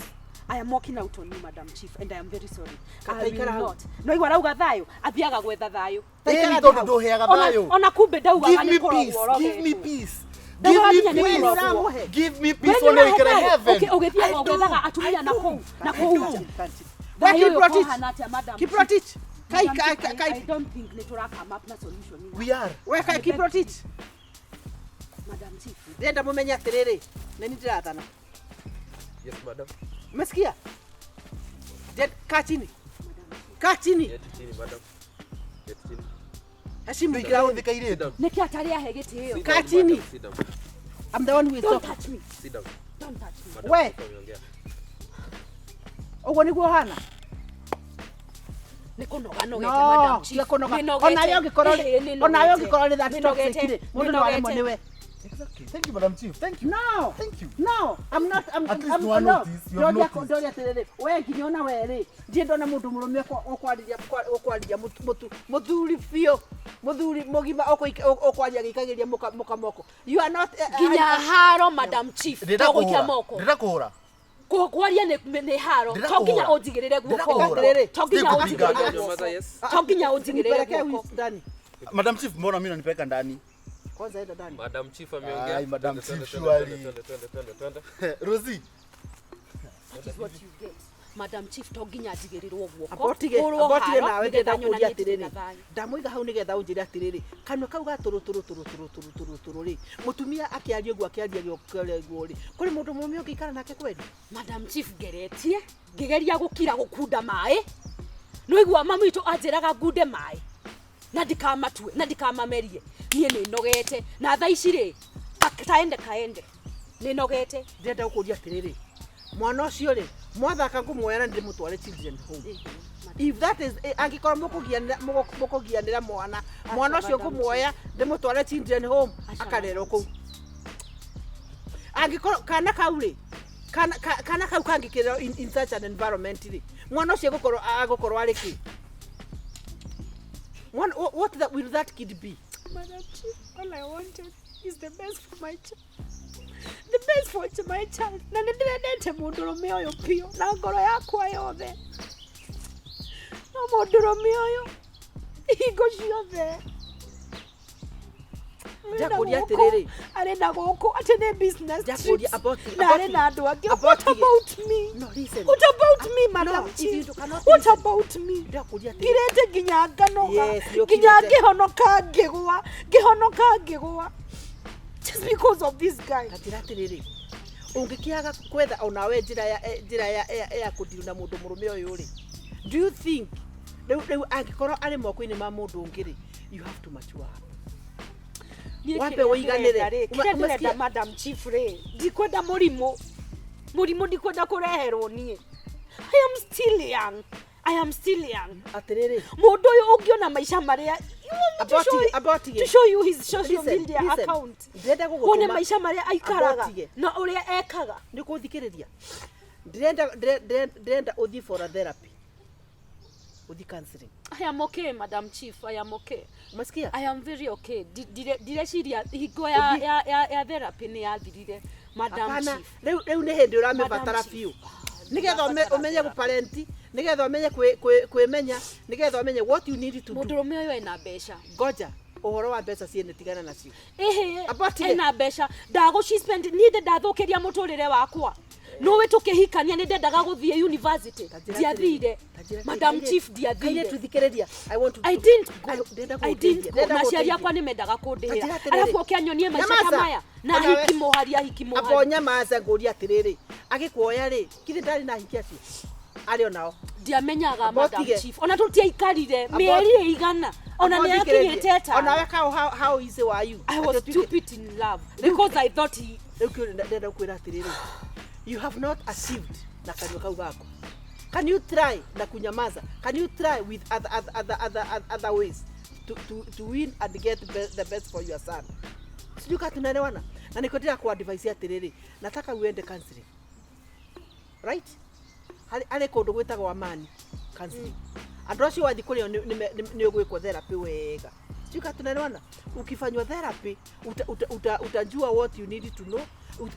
I am walking out on you, Madam Chief, and I am very sorry. I will Kataikara hau. not. No igua arauga thayũ, athiaga gwetha thayũ. Ĩni tondũ ndũheaga Ona, thayũ. ona kumbe ndaugaga Give nĩ me kũrogwo peace. Give me ũrogetwo. peace. Ndaugaga Give nginya me nĩ peace. kũrogwo. Ũramũhe. Give me We peace nĩ one ũrahe wikare thayũ? heaven. Ũgĩthiaga I do. ũgĩethaga atumia na kũu na kũu nja. We Thayũ ũyũ Kiprotich. ũkũhana atĩa, Madam Chief? Kiprotich. Kai Madam kai Chief, I kai don't think nĩ tũra come up na solution. We are. we kai Kiprotich. Madam Chief. Ndĩrenda mũmenye atĩrĩrĩ, nĩ niĩ ndĩrathana. Yes, madam. Umesikia? Kaa chini. Kaa chini. Keti chini, madam. Keti chini. Heshimu Ndũikara ground. gũthika irĩtu. Nĩkĩ atarĩ ahe gĩtĩo? Sit Kaa down, chini. madam. Sit down. I'm the one who is Don't talking. touch me. Sit down. Don't touch me. Madam, We. Chief ameongea. Ũguo nĩguo ũhana? Nĩ kũnoga nogete, No, Madam Chief. tiga kũnoga. Nĩnogete. Onawe ũngĩkorwo Ĩhĩ, nĩnogete. onawe ũngĩkorwo nĩ that Nĩnogete. toxic rĩ, mũndũ no aremwo Nĩnogete. nĩwe. Exactly. Thank you, Madam Chief. Thank you. No. Thank you. No, I'm not I'm At least I'm no one no. noticed. You have Ndoria noticed. ndoria atĩrĩrĩ, we nginya ona we rĩ, ndirĩ ndona mũndũ mũrũme ũkwarĩria ũkwarĩria mũthuri biũ, mũthuri mũgima ũkwaria agĩikagĩria mũka moko. You are not Nginya haro, Madam Chief. Ndĩrenda To gũikia kũhũra. moko. Ndĩrenda kũhũra. Kwaria nĩ haro. Ndĩrenda To nginya kũhũra. ũnjigĩrĩre Ndĩrenda guoko. kũhũra. To nginya Stikupinga. ũnjigĩrĩre Your guoko. mother, yes. To nginya ũnjigĩrĩre Nipelekee guoko. ndani. Madam Chief, mbona mimi unanipeleka ndani? Kwanza enda ndani. Madam Chief ameongea. Ai, Madam Twende, twende, Chief, twende, surely. twende, twende, twende, twende. Rosie. That is what you get. Madam Chief, to nginya njigĩrĩrwo guoko. Abotige, Hũrwo abotige haro, nawe nĩgetha ndĩrenda kũria nyonanie ndirĩ atĩrĩrĩ. na thayũ. Ndamũiga hau nĩgetha ũnjĩre atĩrĩrĩ, kanua kau ga tũrũ tũrũ tũrũ tũrũ tũrũ tũrũ tũrũ rĩ, mũtumia akĩaria ũguo akĩaria ũguo rĩ, kũrĩ mũndũ mũrũme ũngĩikara nake kweli? Madam Chief, ngeretie ngĩgeria gũkira gũkunda maĩ nĩwaigua mami witũ anjĩraga ngunde maĩ na ndikamatue na ndikamamerie niĩ nĩ nogete na thaa ici rĩ taende kaende nĩ nogete. Ndĩrenda gũkũria atĩrĩrĩ, mwana ũcio rĩ, mwathaka ngũmuoya na ndĩmũtware children home. If that is angĩkorwo mũkũgianĩra mwana, mwana ũcio ngũmuoya ndĩmũtware children home Aca, akarerwo Madam kũu. Angĩkorwo kana kau rĩ, kana kau kangĩkĩrerwo in such an environment rĩ, mwana ũcio agũkorwo arĩ kĩ? Mwana, what will that kid be? Madam Chief, all I wanted is the best for my child. The best for my child. Na nĩ ndĩrendete mũndũrũme ũyũ biũ na ngoro yakwa yothe. No mũndũrũme ũyũ hingo ciothe Ndakũria atĩrĩrĩ. Arĩ na gũkũ atĩ nĩ business Ndakũria trips na arĩ na andũ angĩ. about What about me? No, listen. What about me, Madam No, if Chief? you cannot What listen. about me? Ndakũria atĩrĩrĩ. Ngirĩte nginya nganoga, Yes, nĩ nginya ũkirĩte. ngĩhonoka ngĩgwa, ngĩhonoka ngĩgwa just because of this guy. Ngatĩra atĩrĩrĩ, ũngĩkĩaga kwetha onawe njĩra ya njĩra ya kũndiru na mũndũ mũrũme ũyũ rĩ, do you think rĩu angĩkorwo arĩ moko-inĩ ma mũndũ ũngĩ rĩ, you have to mature up. Niĩ Wambe kĩrĩa ũiganĩre. ndĩrenda rĩ, kĩrĩa ndĩrenda Umesikia? Madam Chief rĩ, ndikwenda mũrimũ mũrimũ, ndikwenda kũreherwo niĩ. I am still young. I am still young. Atĩrĩrĩ, Mũndũ ũyũ ũngĩona maica marĩa, you want me to Abotige, show- abotige. to show you his social Listen, media listen. account, Ndĩrenda gũgũtũma- wone maica marĩa aikaraga Abotige. na ũrĩa ekaga. Nĩ kũthikĩrĩria, ndĩrenda ũthiĩ for a therapy, ũthiĩ counseling. I am okay, Madam Chief. I am okay. Umesikia? I am very okay. Ndireciria hingo ya therapy nĩ yathirire, Madam Hapana, Chief. rĩu nĩ hĩndĩ ũramĩbatara Madam Chief. biũ nĩgetha Ndĩrabatara ũmenye therapy. gũparenti, nĩgetha ũmenye kwĩmenya, nĩgetha ũmenye what you need to do. Mũndũrũme ũyũ ena mbeca. Ngoja, ũhoro wa mbeca ciene tigana nacio. Ĩhĩ, Abotige. ena mbeca ndagũci spend niĩ ndĩ ndathũkĩria mũtũrĩre wakwa. Nũĩ tũkĩhikania nĩ ndendaga gũthiĩ university. Ndiathire. Madam Chief ndiathire. Kairĩtu thikĩrĩria. I want to I didn't go. Ndĩrenda I didn't go. gũgũteithia. Na aciari akwa nĩ mendaga kũndĩhĩra. Tanjĩra atĩrĩrĩ. Arabu oke anyonie maica ta Nyamaza. maya. Na Onawe. hiki mũhari ahiki Amba mũhari. nyamaza ngũria atĩrĩrĩ agĩkuoya rĩ kithĩ ndarĩ na ahiki acio arĩ o nao Ndiamenyaga Amba Madam ũtige. Chief. Ona tũtiaikarire Amba mĩeri ĩigana. Ona Amba nĩ ũthikĩrĩrie. akinyĩte Onawe ĩtano. kao how easy were you I was Atĩ ũtuĩke- stupid in love because I thought he rĩu kĩũria ndĩrenda gũkwĩra atĩrĩrĩ you have not achieved na kanua kau gaku. Can you try na kunyamaza? Can you try with other, other, other, other, other ways to win and get the best for your son? Sijui kama tunaelewana. Na niko ndĩra ku advise atĩrĩrĩ, nataka uende counseling, right? Harĩ kũndũ gwĩtagwo Amani counseling. Andũ acio wathiĩ kũrĩo nĩ ũgwĩkwo therapy wega. Sijui kama tunaelewana. Ukifanywa therapy utajua what you need to know.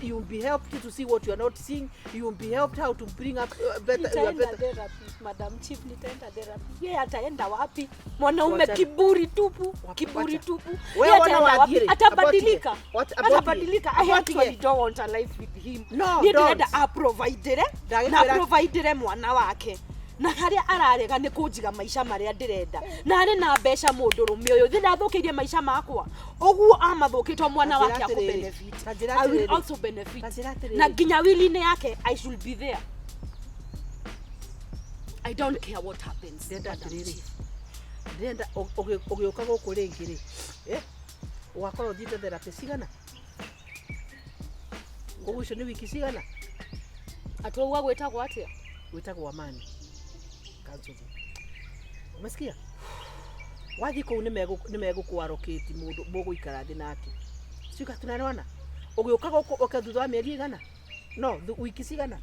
You will be helped to see what you are not seeing. You will be helped how to bring up better, your nitaenda better. therapy. Madam Chief, nitaenda therapy. Yeye ataenda wapi? Mwanaume Wachana. kiburi tupu, kiburi wacha. tupu. Wewe Yeye wana ataenda wapi? wathire. Atabadilika. Abotige. Atabadilika. I Abotige. actually don't want a life with him. No, Niĩ don't. ndĩrenda aprovidere na Ndagĩkwĩra- aprovidere mwana wake na harĩa ararega nĩ kũnjiga maica marĩa ndĩrenda na arĩ na mbeca mũndũrũme ũyũ thĩ ndathũkĩirie maica makwa ũguo amathũkĩtwo mwana Tanjĩra wake atĩrĩrĩ. akũbenefit. Tanjĩra I will atĩrĩrĩ. also benefit Tanjĩra atĩrĩrĩ. na nginya wili-inĩ yake I should be there. I don't care what happens. Ndĩrenda Madam atĩrĩrĩ. Chief. Ndĩrenda ũgĩũka gũkũ rĩngĩ rĩ, eh, ũgakorwo ũthiĩte therapy cigana? Koguo icio nĩ wiki cigana? Atũgua gwĩtagwo atĩa? Gwĩtagwo Amani counseling. Umesikia? Wathiĩ kũu nĩ megũkwarokĩti mũndũ mũgũikara thĩ nake. Sijui kama tunaelewana. Ũgĩũka gũkũ ũke thutha wa mĩeri ĩigana? No, wiki cigana?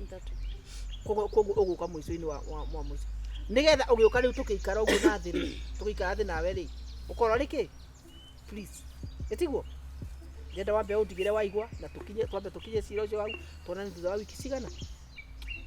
Koguo ũgũka mũico-inĩ wa mũico. Nĩgetha ũgĩũka rĩu tũgĩikara ũguo na thĩ rĩ, tũgĩikara thĩ nawe rĩ, ũkorwo rĩ kĩ? Please. Ĩtiguo? Ndĩrenda wambe ũndigĩre waigua na tũkinye twambe tũkinye cira ũcio hau tuonane thutha wa wiki cigana.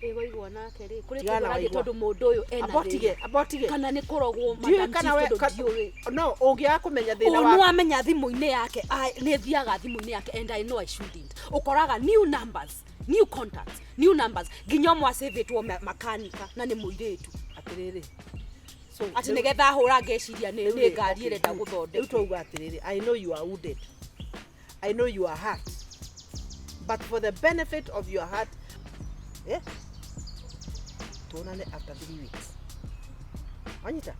Ĩ waigua nake rĩ kũrĩ Tigana kũndũ na arathiĩ waigua. tondũ mũndũ ũyũ ena Abotige, thĩna. abotige. Kana nĩ kũrogwo Ndiũĩ Madam kana Chief we tondũ ndiũĩ. no ũngĩaga kũmenya thĩna Ũũ waku. nĩwamenya thimũ-inĩ yake nĩ thiaga thimũ-inĩ yake and I know I shouldn't. Ũkoraga new numbers, new contacts, new numbers nginya ũmwe acĩvĩtwo makanika na nĩ mũirĩtu. Atĩrĩrĩ. So Atĩ nĩgetha ahũra ngeciria nĩ rĩu nĩ rĩ, ngari okay, ĩrenda good. gũthondekwo. Rĩu twauga atĩrĩrĩ, I know you are wounded. I know you are hurt. But for the benefit of your heart, eh? Tuonane after 3 weeks. Wanyita?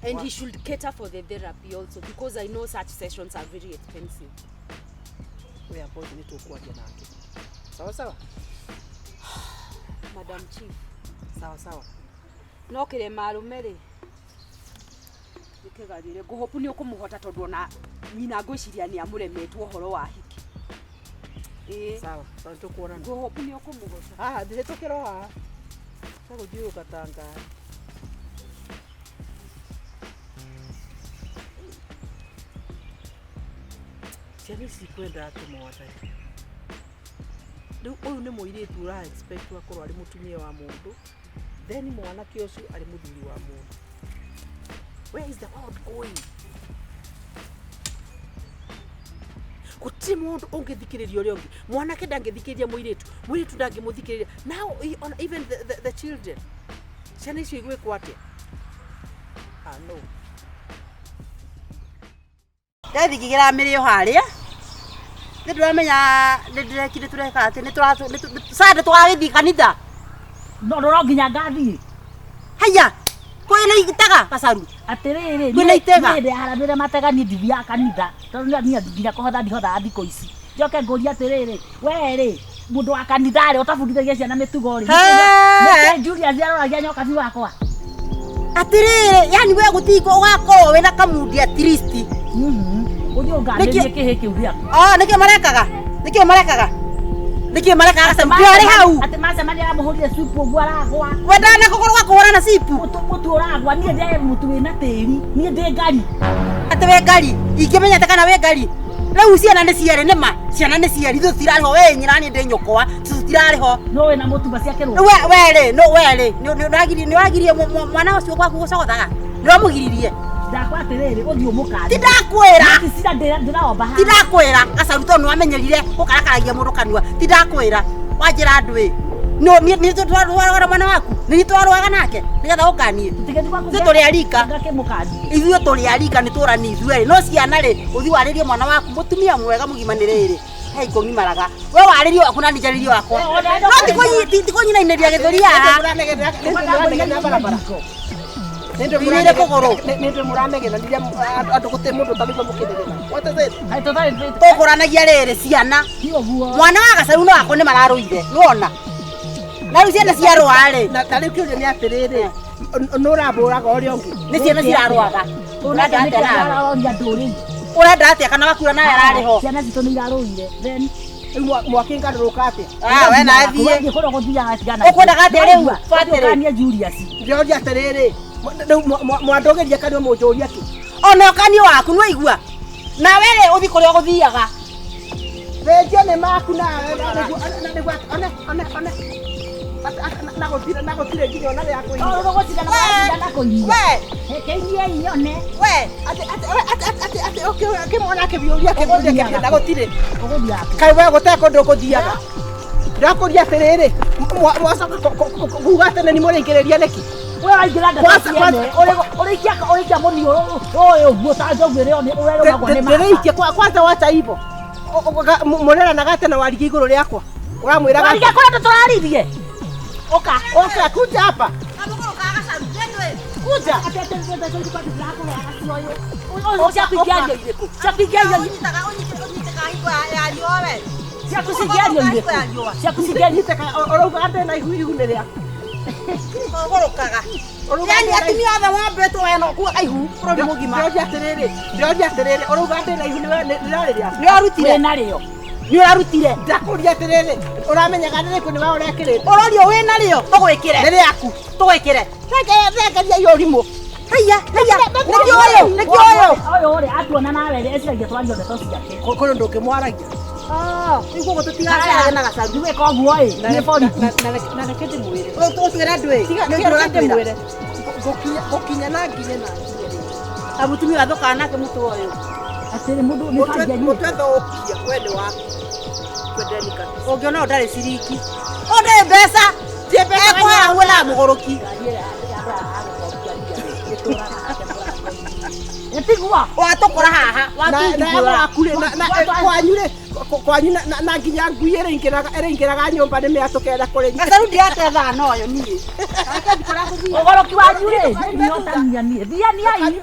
And he should cater for the therapy also because I know such sessions are very expensive. We are both nĩ tũkwaria nake. Sawa sawa? Madam Chief. Sawa sawa. No kĩrema arũme rĩ nĩkĩgarire ngũhopu nĩ ũkũmũhota tondũ ona nyina ngwĩciria nĩ amũremetwo ũhoro wa hiki. Ĩĩ. Sawa, sawa nĩtũkuonana. Ngũhopu nĩ ũkũmũhota. Haha, hĩtũkĩra o haha. Tagũthiũrũrũka ta ngari. Ciana ici ikwenda atĩ mwathani. Rĩu ũyũ nĩ mũirĩtu ũra expect akorwo arĩ mũtumia wa mũndũ, then mwanake ũcio arĩ mũthuri wa mũndũ. Where is the world going? Gũtirĩ mũndũ ũngĩthikĩrĩria ũrĩa ũngĩ. Mwanake ndangĩthikĩrĩria mũirĩtu, mũirĩtu ndangĩmũthikĩrĩria. Now even the children, ciana icio igwĩkwo atĩa? Ah, no. Ndathikigĩra mĩrĩo harĩa nĩ ndĩramenya nĩ ndĩrekire tũreka atĩ nĩ sande tũgagĩthiĩ kanitha. No no nginya ngathiĩ. Haya, kwĩna itega gacaru. Atĩrĩrĩ, Kwĩna itega. niĩ ndĩharanĩre matega niĩ ndithiaga kanitha tondũ niĩ nginya kũhotha ndihothaga thikũ ici. Njoke ngũrie atĩrĩrĩ, we rĩ mũndũ wa kanitha rĩ ũtabundithagia ciana mĩtugo rĩ, nĩkĩ Julius aroragia nyokabi wakwa? Atĩrĩrĩ, yani we gũtingũ ũgakorwo wĩna kamundi at least. Ũthiĩ ũnganĩrie kĩhĩ kĩu gĩaku. Ah, nĩkĩo marekaga? Nĩkĩo marekaga? Nĩkĩo marekaga gacaru? Ndĩrarĩ hau. Atĩ macemania aramũhũrire cipu ũguo aragwa. We ndanakũgũrwo gakũhũra na cipu? Mũtu ũragwa, niĩ ndĩ mũtu wĩna tĩri, niĩ ndĩ ngari. Atĩ wĩ ngari, ingĩmenya atĩ kana wĩ ngari. Rĩu ciana nĩ cierĩ nĩ ma, ciana nĩ cierĩ, ithuĩ tũtirarĩ ho, we nyina niĩ ndĩ nyũkwa, tũtirarĩ ho. No wĩna mũtu maciakĩrwo. Rĩu we rĩ, no we rĩ, nĩ wagiririe mwana ũcio gwaku gũcogothaga? Nĩ wamũgiririe? Ndakwa atĩrĩrĩ, ũthiĩ ũmũkanie. Ti ndakwĩra. Ti cira ndĩraomba haha. Ti ndakwĩra, gacaru tondũ nĩ wamenyerire gũkarakaragia mũndũ kanua. Ti ndakwĩra. Wanjĩra ndwĩ. No ni ni twarwaga mwana waku. Ni twarwaga nake. Nigetha ũkanie. Ithuĩ tũrĩ arika. Ithuĩ tũrĩ arika nĩ tũrani ithuĩ. No ciana rĩ, ũthiĩ warĩrie mwana waku mũtumia mwega mũgima nĩ rĩrĩ. Hei kũng'imaraga. We warĩrie waku na njarĩrie wakwa. No ti kũnyinainĩria gĩthũri haha. Nĩndĩ kũgũrũ. Nĩndĩ mũranegenanĩria andũ gũtirĩ mũndũ ũtarigwo mũkĩnegena. What is it? Tũkũranagia rĩrĩ ciana. Mwana wa Gacaru no wakwa nĩ mararũire. Nĩwona? Na rĩu ciana ciarũa rĩ. Na rĩu kĩũria nĩ atĩrĩrĩ, nũ ũrabũraga ũrĩa ũngĩ? Nĩ ciana cirarũaga. Ũrenda atĩa nawe? Ũrenda atĩa kana wakura nawe ararĩ ho? Ciana citũ nĩ irarũire. Then rĩu mwakĩngarũrũka atĩa? Ah, we nawe thiĩ. Ũkwendaga atĩa rĩu? Batĩrĩ. Julius. Ndĩroria atĩrĩrĩ, rĩu mwandũgĩria kana mũnjũria kĩ? Ona ũkanio waku nĩwaigua? Nawe rĩ ũthiĩ kũrĩa ũgũthiaga. Thengia nĩ maku nawe nĩguo one one one. Na gũtirĩ nginya ona rĩa kũinia. We. Reke inyone. We. Atĩ atĩ atĩ ũkĩmwona akĩbiũria akĩbiũria na gũtirĩ. Kaĩ we gũtarĩ kũndũ ũgũthiaga. Ndakũria atĩrĩrĩ, mwacoka kuga atĩ nĩ mũraingĩrĩria nĩkĩ? We waingĩra ndeto ciene, ũrĩikia mũniũrũ ũyũ ũguo ta njogu ĩrĩa ũrerũmagwo nĩ mata. Ndĩrĩikia kwanza wacha hivyo. Mũreranaga atĩ na warigie igũrũ rĩakwa. Ũramwĩraga Warigia kũrĩa andũ tũraririe. Oka, oka kuja hapa. Kuja. Ũrauga atĩ na ihu ihu nĩ rĩaku. Ũgũrũkaga. Yani atumia othe wambĩtwo we no kuga ihu bũrũri mũgima. Ndĩroria atĩrĩrĩ, ndĩroria atĩrĩrĩ, ũrauga atĩ na ihu nĩ rĩarĩ rĩaku. Nĩ ũrarutire. Wĩna rĩo. Nĩ ũrarutire. Ndakũria atĩrĩrĩ, ũramenyaga nĩ rĩkũ nĩ we ũrekĩrĩte. Ũrorio wĩna rĩo, tũgwĩkĩre. Nĩ rĩaku. Tũgwĩkĩre. Thengeria iyo ũrimũ. Haiya, haiya, nĩkĩo ũyũ, nĩkĩo ũyũ. Ũyũ rĩ atuona nawe rĩ eciragia twario ndeto ciake. Kũrĩ ũndũ ũngĩmwaragia. Rĩu koguo tũtigacerage na Gacaru. Nĩgwĩka ũguo ĩ, nĩ borithi. Na reke ndĩmwĩre. Ũtwĩre ndwĩ. Tiga Nĩ reke ũratwĩra. ndĩmwĩre. Gũkinya na nginye na nginye. Ta mũtumia wathũkaga nake mũtwe ũyũ. Atĩrĩ mũndũ nĩ bangi anyuĩte. Mũtwe thũkia, we nĩ waku. Twendeni kabisa. Ũngĩona ũyũ ndarĩ ciringi. Ũyũ ndarĩ mbeca. Ekũhaya huo na mũgũrũki. Ĩtigua. Watũkora haha. Na kwanyu rĩ, kwanyu na nginya ngui ĩrĩingĩraga nyũmba nĩ mĩatũkenda kũrĩ. Gacaru ndirate thaa na ũyũ niĩ. Ũgũrũki wanyu rĩ, nĩnyotania niĩ. Thianiai.